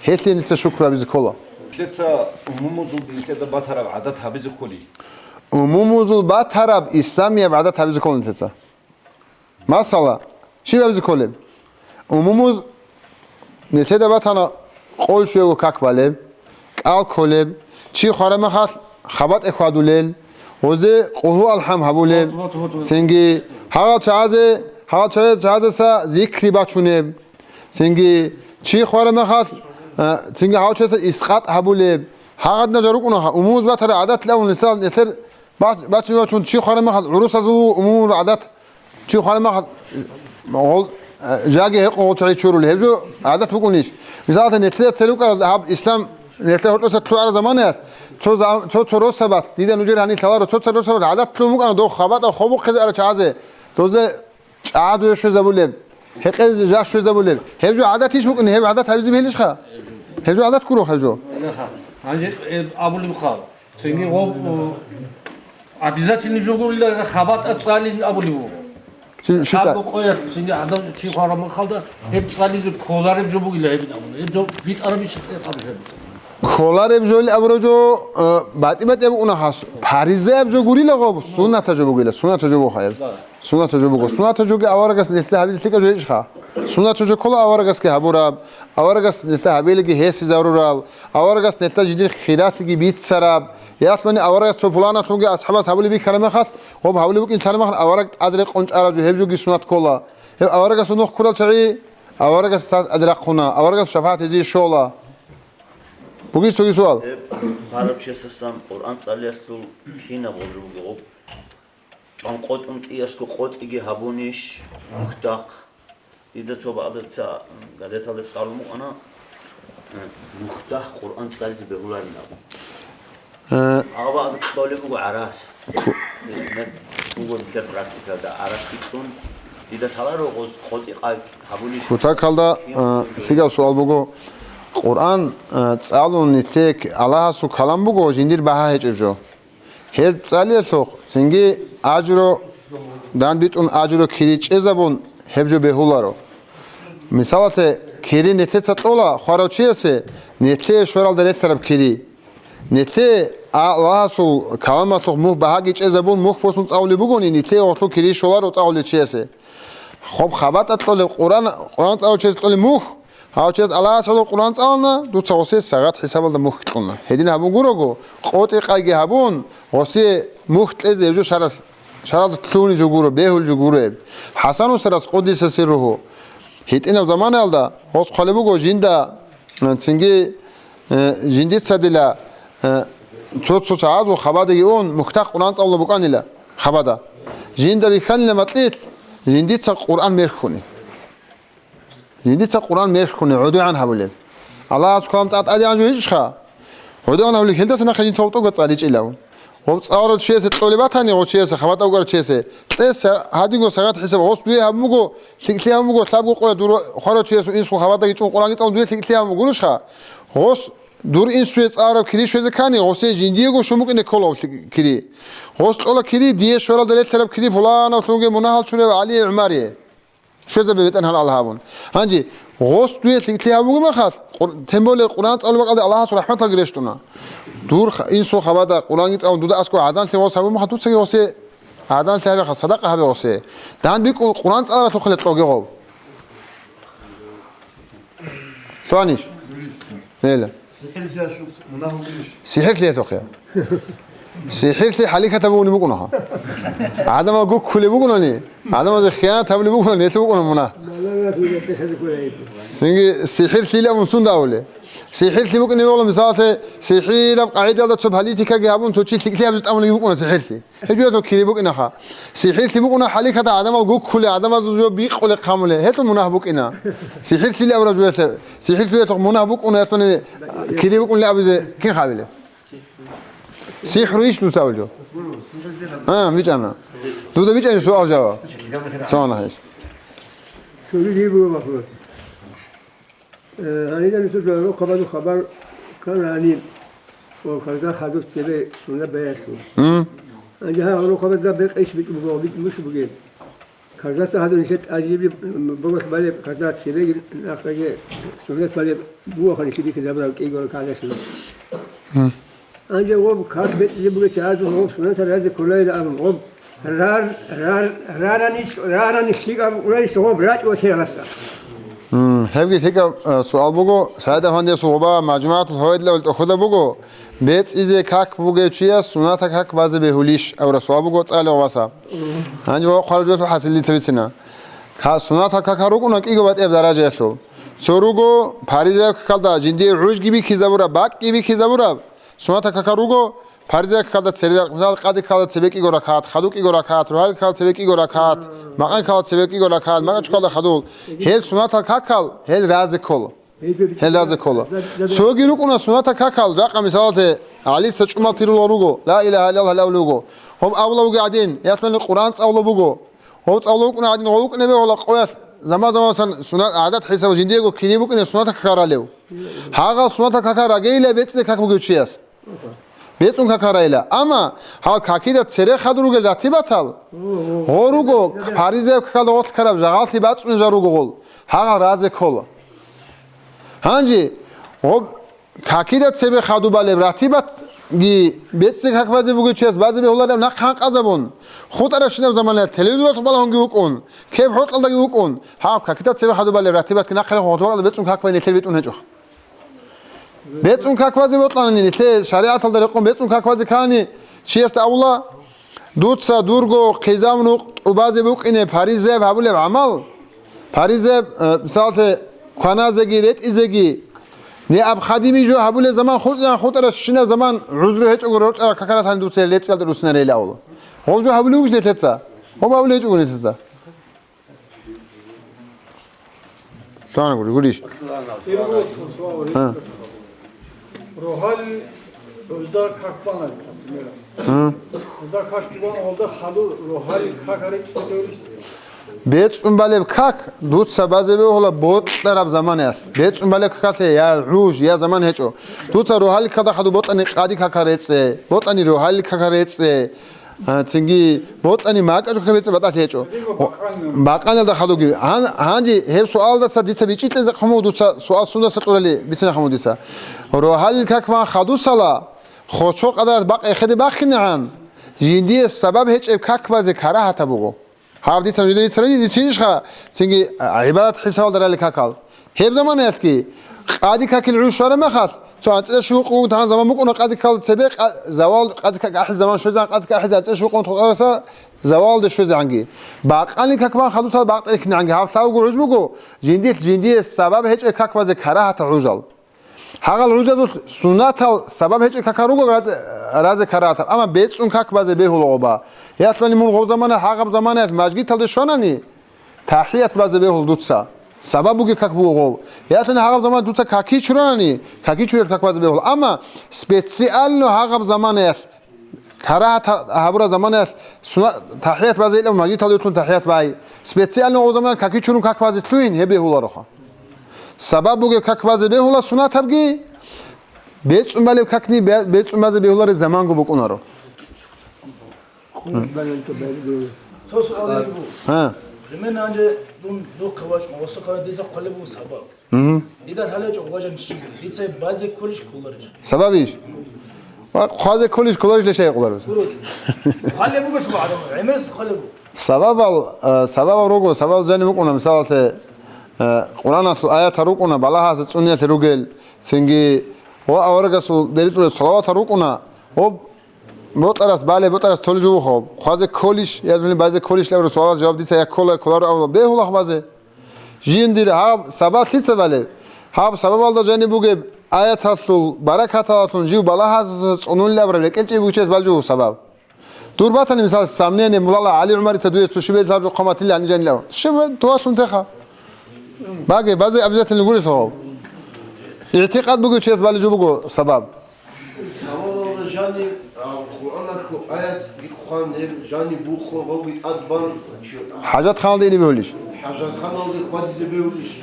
Гьелъие нилъер шукру гьабизе ккола. Нилъеца умумузул нилъеда батараб гӀадат гьабизе кколи? Умумузул батараб исламияб гӀадат гьабизе ккола нилъеца. Масала, щиб гьабизе кколеб? Умумуз нилъеда батана къой щвего как балеб, кӀал кколеб, чи хвараб мехалъ хабатӀе хьвадулел, гъозде къулгьу алхӀам гьабулеб, цинги гьагъал чагӀазе, гьагъал чагӀазе, чагӀазеса зикри бачунеб, цинги чи хвараб мехалъ, а, цинги гьав чияса искъат гьабулеб. Гьагъадна жа рукӀунаха, умумуз батара гӀадат лъавун нилъал, нилъер бач-, бачун-бачун чи хвараб мехалъ гӀурусазул умумул гӀадат. Чи хвараб мехалъ, гъол, э, жаги гьекъон гъол чагӀи чурули. Гьеб жо гӀадат букӀунищ? Мисалалда, нилъеда церукъарал гьаб ислам, нилъер гьоркьоса лъугӀараб заманаялъ, цо за-, цо, цо росабалъ, дида нужер гьанир лъаларо, цо, цо росабалъ гӀадат лъун букӀана дов хабатӀа хобухъизе ара чагӀазе, дозде чӀагӀадуе щвезабулеб, гьекъезе жа щвезабулеб. Гьеб жо гӀадатищ букӀин, гьеб гӀадат гьабизе бегьилищха? Гьеб жо гӀадат гуро гьеб жо. Гьанже, э, абулеб хъал. Цинги гъоб, о, обязательный жо гурила, хабатӀа цӀалин абулеб буго. Чи, чи цӀа- Гьаб къоялъ цинги гӀадам чи хвараб мехалда, гьеб цӀализе кколареб жо бугила гьебин абуна. Гьеб жо битӀарабищ гьеб? Кколареб жо абураб жо, э, батӀи-батӀияб букӀуна хас. Паризаяб жо гурила гъоб, сунната жо бугила, сунната жо буго гьеб. Да. Сунната жо буго. Сунната жоги аварагас нилъеца гьабизе лъикӀаб жо гьечӀха. Суннат жо ккола аварагасги гьабураб, аварагас нилъеда гьабилеги гьесие зарурал, аварагас нилъеда жиндир хиралъиги бицараб. Ясалъуни аварагас цо пуланалъунги асхӀабас гьабулеб бихьараб мехалъ, гъоб гьабулеб букӀин лъараб мехалъ, авараг тӀад рекъон чӀараб жо гьеб жоги суннат ккола. Гьеб аварагасул нух ккурал чагӀи аварагас цад тӀад рахъуна, аварагас шапагӀат гьезие щола. Бугищ цоги суал? Гьеб, гьарав чиясасан Къуръан цӀалиялъул кинаб гъоб жо буго гъоб? ЧӀван къотӀун кӀиясго къотӀиги гьабунищ, мухьдахъ? Дида цо бакъда ца газеталда цӀалун букӀана, э, мухьдахъ Къуръан цӀализе бегьуларин абун. Э, Гьаб бакъда кьолеб буго гӀарац. Ку- Мед буго нилъер практикада гӀарац кьун. Дида лъаларо гъоз къотӀи къай гьабунищ? Кутакалда, э, лъикӀаб суал буго. Къуръан, э, цӀалун нилъее Аллагьасул калам буго, жиндир багьа гьечӀеб жо. Гьеб цӀалиялъухъ цинги ажро данбитӀун, ажро кири чӀезабун гьеб жо бегьуларо. Мисалалъе, кири нилъеца кьола хварав чиясе, нилъее щваралда релълъараб кири. Нилъее Аллагьасул каламалъухъ мухь багьаги чӀезабун мухь босун цӀалулеб бугони, нилъее гъорлъ кири щоларо цӀалулев чиясе. Хоб хабатӀа кьолеб Къуръан, Къуръан цӀалулев чиясе кьолеб мухь, гьав чияс Аллагьас гьалав Къуръан цӀалана, дуца гъосие сагъат хӀисабалда мухь кьуна. Гьедин гьабун гурого, къотӀи къайги гьабун, гъосие мухь кьезе гьеб жо шаралъ, шаралда лъугьунеб жо гуро, бегьулеб жо гуро гьеб. ХӀасан устарас, къуддиса сирругьу, гьитӀинаб заманаялда гъос хъвалеб буго жинда, э, цинги, э, жиндица дила, э, цо-цо чагӀазул хабадаги ун, мухьдахъ Къуръан цӀалула букӀанила хабада. Жинда бихьанила макьилъ, жиндица Къуръан мерхьуни. Жиндица Къуръан мерхьуни гӀодугӀан гьабулеб. Аллагьас калам цӀа-, тӀадегӀан жо гьечӀищха? ГӀодугӀан гьабулеб, гьелдаса нахъе жинца гъотӀого цӀаличӀила. Гъоб цӀаларав чиясе кьолеб батани, гъо чиясе, хабатӀа вукӀарав чиясе, кьес гьадинго сагат хӀисаб, гъос дуе гьабун буго, лъикӀлъи гьабун буго, лъабго къоя дур хварав чиясул инсул хабатӀаги чӀун Къуръанги цӀалун дуе лъикӀлъи гьабун бугурищха? Гъос дур инсуе цӀалараб кири щвезе ккани, гъосе жиндиего щун букӀине ккола гъоб лъи-, кири. Гъос кьола кири, дие щваралда релълъараб кири пуланав лъунге мунагьал чурав ГӀалие ГӀумарие. Щвезабе бетӀергьан Аллагь абун. Гьанже гъос дуе лъикӀлъи гьабуги махалъ, Къур-, тем более Къуръан цӀалул бакӀалде Аллагьас рахӀматалги рещтӀуна. Дур ха-, инсул хабада Къуръанги цӀалун дуда аскӀов гӀаданлъи гъос гьабун махалъ, дуцаги гъосе гӀаданлъи гьабе, садакъа гьабе гъосе. ДандбикӀун Къуръан цӀаларалъухъе кьоге гъов. Лъугьанищ? Лела. СихӀирлъиялъухъ мунагь гьабулищ? СихӀирлъиялъухъе. СихӀирлъи хӀалихьатаб бугунеб букӀунаха. ГӀадамал гуккулеб бугунани, гӀадамазе хиянат гьабулеб бугунани, гьелъул букӀуна мунагь. Цинги сихӀирлъи абун сунда абулеб? СихӀирлъи букӀине бегьула, мисалалъе, сихӀираб къагӀидаялда цо политикаги гьабун, цо чи лъикӀлъи гьабизе тӀамулеги букӀуна сихӀирлъи. Гьеб жоялъул кири букӀинаха. СихӀирлъи букӀуна хӀалихьатаб гӀадамал гуккулеб, гӀадамазул жо бикъулеб хъамулеб. Гьелъул мунагь букӀина. СихӀирлъи абураб жоялъе, сихӀирлъиялъухъ мунагь букӀуна, гьелъул кири букӀунилан абизе кин хъабилеб? СихӀру иш дуца абулев? А, бичӀана. Дуда бичӀани суал жаваб. Суал гьанже. Цоги дир буго махлук. Э, гьаниб нусуда рохъабазул хабар ккана гьаниб, ва карда хадуб цебе сунна баялъул. М. Гьанже гьаб рохъабазда бекъи иш битӀ буго, битӀ муш бугеб? Кардаса гьадур нилъер тӀажибли боголъ балеб, карда цебеги нахъеги суннат балеб бугоха нилъер бихьизабураб кӀиго ракагӀаталъул. М. Гьанже гъоб как бецӀизе бугеб чагӀазул гъоб суннатал разе кколайилан абун, гъоб рар-, рар-, рарани, рарани лъикӀаб унарищ гъоб рачӀ ва лъегӀлъаса? М, гьебги лъикӀаб, э, суал буго. СагӀид-афандиясул гъоба МажмугӀатул Фаваидалъул тӀохьуда буго, бецӀизе как бугев чияс суннатал как базе бегьулищ абураб суал буго цӀалев гъобаса. Гьанже ва хъвараб жоялъул хӀасил дица бицина. Ка-, суннатал какал рукӀуна кӀиго батӀияб даражаялъул. Цо руго, паризаяб какалда жиндие гӀужги бихьизабураб, бакӀги бихьизабураб, суннатал какал руго, паризаяб какалда цере ракъ, мисал, къади какалда цебе кӀиго ракагӀат, хаду кӀиго ракагӀат, рогьалил какалда цебе кӀиго ракагӀат, макъан какалда цебе кӀиго ракагӀат, макъан чукалда хадул. Гьел суннатал какал, гьел разе ккола. Гьел разе ккола. Цоги рукӀуна суннатал какал, жакъа мисалалъе, ГӀалица чӀумал тирулал руго, ла илагьа иллаллагь абулев вуго. Гьоб абулев вугев гӀадин, ясалъуни Къуръан цӀалулев вуго. Гьоб цӀалулев вукӀуна гӀадин, гьов вукӀунеб гьола къоялъ заман-заманасан сунат, гӀадат хӀисаб жиндиего кири букӀине суннатал какал ралев. Гьагъал суннатал какал рагейилан бецӀизе как бугев чияс. БецӀун какал райила. Амма гьал какида цере хадур ругел ратибатал, гъо руго, паризаяб какалда гъорлъ ккараб жагъаллъи бацӀцӀунел жал руго гъол, гьагъал разе ккола. Гьанже гъоб какида цебе хадуб балеб ратибатги бецӀизе как базе бугев чияс базе бегьулареб нахъ гьанкъазабун, хутӀарабщинаб заманаялъ телевизоралъухъ балагьунги вукӀун, кеб хӀоркьалдаги вукӀун, гьаб какида цебе хадуб балеб ратибатги нахъе хутӀбакьалда бецӀун как бай нилъер битӀун гьечӀо. БецӀун как базе бокьани, нилъее шаригӀаталда рекъон бецӀун как базе ккани, чиясда абула, дуца дурго хъизан-нукъ тӀубазе букӀине паризаяб гьабулеб гӀамал, паризаяб, э, мисалалъе, кваназеги, ретӀизеги, неабхадими жо гьабулеб заман хутӀигӀан хутӀарабщинаб заман гӀузру гьечӀого рорчӀарал какал ратани дуца лецӀиялда руссинарейилан абула. Гъоб жо гьабулеб бугищ нилъеца? Гъоб гьабулеб гьечӀого нилъеца. Лъугьана гури, гурищ? А. Рогьалил гӀужда как бана, например. А. ГӀужда как бана, гьалда хадур рогьалил как гьаричӀ цебе гурищ? БецӀун балеб как дуца базе бегьула бокьараб заманаялъ. БецӀун балеб какалъе я гӀуж, я заман гьечӀо. Дуца рогьалил какда хадур бокьани къади кака рецӀе, бокьани рогьалил кака рецӀе. А, цинги бокьани макьа жо кака бецӀе батӀалъи гьечӀо. Бакъаниялда хадуги. Гьан-, гьанже гьеб суалдаса дица бичӀчӀи кьезе хъуму дуца суал сундаса кьурали бицина хъуму дица. Рогьалил как бан хадусала, хочо къадарат бакъ эхеде бахинегӀан, жиндие сабаб гьечӀеб как базе карагьатаб буго. Гьаб дица нужеда бицарани, дицинищха, цинги, а, гӀибадат хӀисабалда рали какал. Гьеб заманаялъги къади какил гӀуж щвараб мехалъ, цо анцӀила щуго къугун тагӀан заман букӀуна къади какал цебе, къа-, завал, къади как ахӀизе заман щвезегӀан, къади как ахӀизе анцӀила щуго къугун тагӀан завалде щвезегӀанги. Бакъани как бан хадусал бакъ тӀерхьинегӀанги гьаб лъабго гӀуж буго, жиндилъ жиндие сабаб гьечӀеб как базе карагьатал гӀужал. Гьагъал гӀужазул суннатал сабаб гьечӀеб какал руго разе, разе карагьатаб, амма бецӀун как базе бегьула гъоба. Ясалъуни мун гъоб замана, гьагъаб заманаялъ мажгиталде щванани, тахӀият базе бегьула дуца. Сабаб бугеб как буго гъов. Ясалъуни гьагъаб замана дуца каки чуранани, каки чурел как базе бегьула. Амма специально гьагъаб заманаялъ Карагьат гьабураб заманаялъ суна-, тахӀият базе илан мажгиталде вутлун тахӀият бай. Специально гъо заманаялъ каки чурун как базе лъугьин, гьеб бегьулароха. Сабаб бугеб как базе бегьула сунатабги, бецӀун балеб какни бе-, бецӀун базе бегьулареб заманго букӀунаро. Цо суал гьабу. Гьа. Примерно гьанже дун духъе вачӀун, осухъе дица хъвалеб буго сабаб. Мгм. Дида лъалечӀо, важан щиб, дица базе кколищ кколарищ? Сабабищ? Ва хъвазе кколищ кколарищ лъай къуларус? Гуру. Хъвалеб буго шуба гӀадамал, гӀемерас хъвалеб буго. Сабабал, э, сабабал руго, сабабал жани букӀуна, мисалалъе, э, Къуръаналъул аятал рукӀуна, балагьазе цӀуниялъе ругел, цинги ва аварагасул дерицӀулел салаватал рукӀуна, ва бокьарас бале, бокьарас толеб жо вухъо. Хъвазе кколищ, я дуни базе кколищ лавра суалал жаваб дица я ккола, я кколаро абула, бегьула хъвазе. Жиндир гьаб сабаб лъица балеб? Гьаб сабабалда жаниб бугеб аяталъул баракаталалъун жив балагьаздаса цӀунулеб абураб рекӀелчӀеб бугев чияс балжугу сабаб. Дур батани, мисал, сомнение, мулала ГӀали ГӀумарица дуе цо щибе лъаб жо хъаматилла гьанижанилав. Щиб туалъун теха? Баге, базе обязательно гурелъул гьав. ИгӀтикъад бугев чияс балжу буго сабаб. Савалалда жани, а, Къуръаналъул аят бихъан, гьеб жани бухъун гъоги тӀад бан, чи- ХӀажатханалда ине бегьулищ? ХӀажатханалда хъвадизе бегьулищ?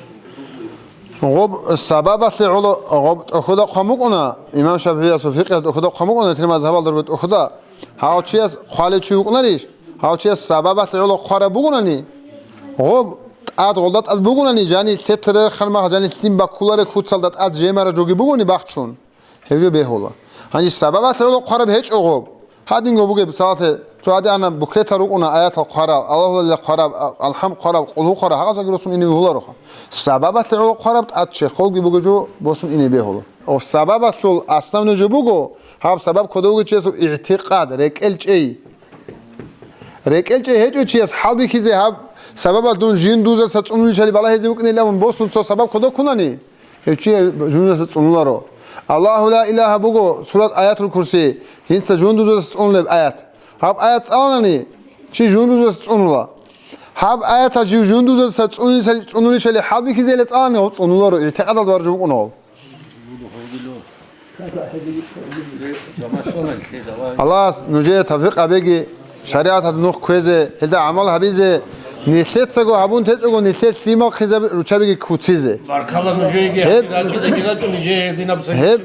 Гъоб сабабалъе гӀоло, гъоб тӀохьуда хъван букӀуна, имам ШафигӀиясул фикъгьалда тӀохьуда хъван букӀуна, нилъер мазгьабалда руго тӀохьуда. Гьав чияс хъвалев чи вукӀунарищ? Гьав чияс сабабалъе гӀоло хъвараб бугунани, гъоб тӀад гъолда тӀад бугунани, жани лъетарархъан мах, жани лъим баккуларе куцалда тӀад жемара жоги бугони бахчун. Гьев жо бегьула. Гьанже сабабалъе гӀоло хъвараб гьечӀо гъоб. Гьадинго бугеб, салате, цо гьадигӀанаб буклетал рукӀуна аятал хъварал, Аллагьулалила хъвараб, а-, алхӀам хъвараб, къулгьу хъвараб, гьагъазаги росун ине бегьуларо. Сабабалъе гӀоло хъвараб тӀад чехолги бугеб жо босун ине бегьула. О, сабабалъул основной жо буго, гьаб сабаб кодовги чиясул игӀтикъад, рекӀел чӀей. РекӀел чӀей гьечӀо чияс хӀалбихьизе гьаб сабабалъ дун жиндузаса цӀунулищали балагьизе вукӀинилан босун цо сабаб кодоккунани. Гьев чи жундузаса цӀунуларо. Аллагьу ла илагьа буго, сурат Аятул Курси, жинца жундузаса цӀунулеб аят. Гьаб аят цӀаланани, чи жундузаса цӀунула. Гьаб аятал жив жундузаса цӀунулищали, цӀунулищали хӀалбихьизейила цӀалани, гьав цӀунуларо, игӀтикъадалда варжу букӀуна гьав. Аллагьас нужее тавфикъ гьабеги, шаригӀаталда нух кквезе, гьелда гӀамал гьабизе, нилъецаго гьабун течӀого, нилъер лъимал хъизаби руччабиги куцизе. Баркала нужееги, гьеб гьаб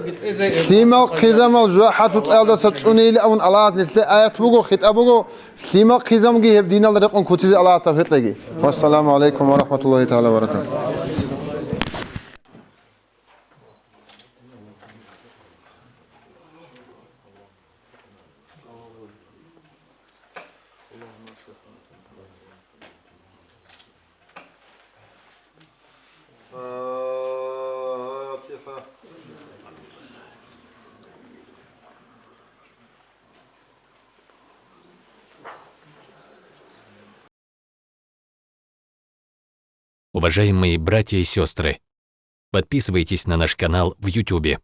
лъимал хъизамал жужахӀалъул цӀаялдаса цӀунейилан абун Аллагьас нилъее аят буго, хитӀаб буго, лъимал хъизамги гьеб диналда рекъон куцизе Аллагьас тавфикъ кьеги. Вассаламу гӀалайкум ва рахӀматуллагьи тагӀала ва баракатугь. Уважаемые братья и сестры, подписывайтесь на наш канал в Ютубе.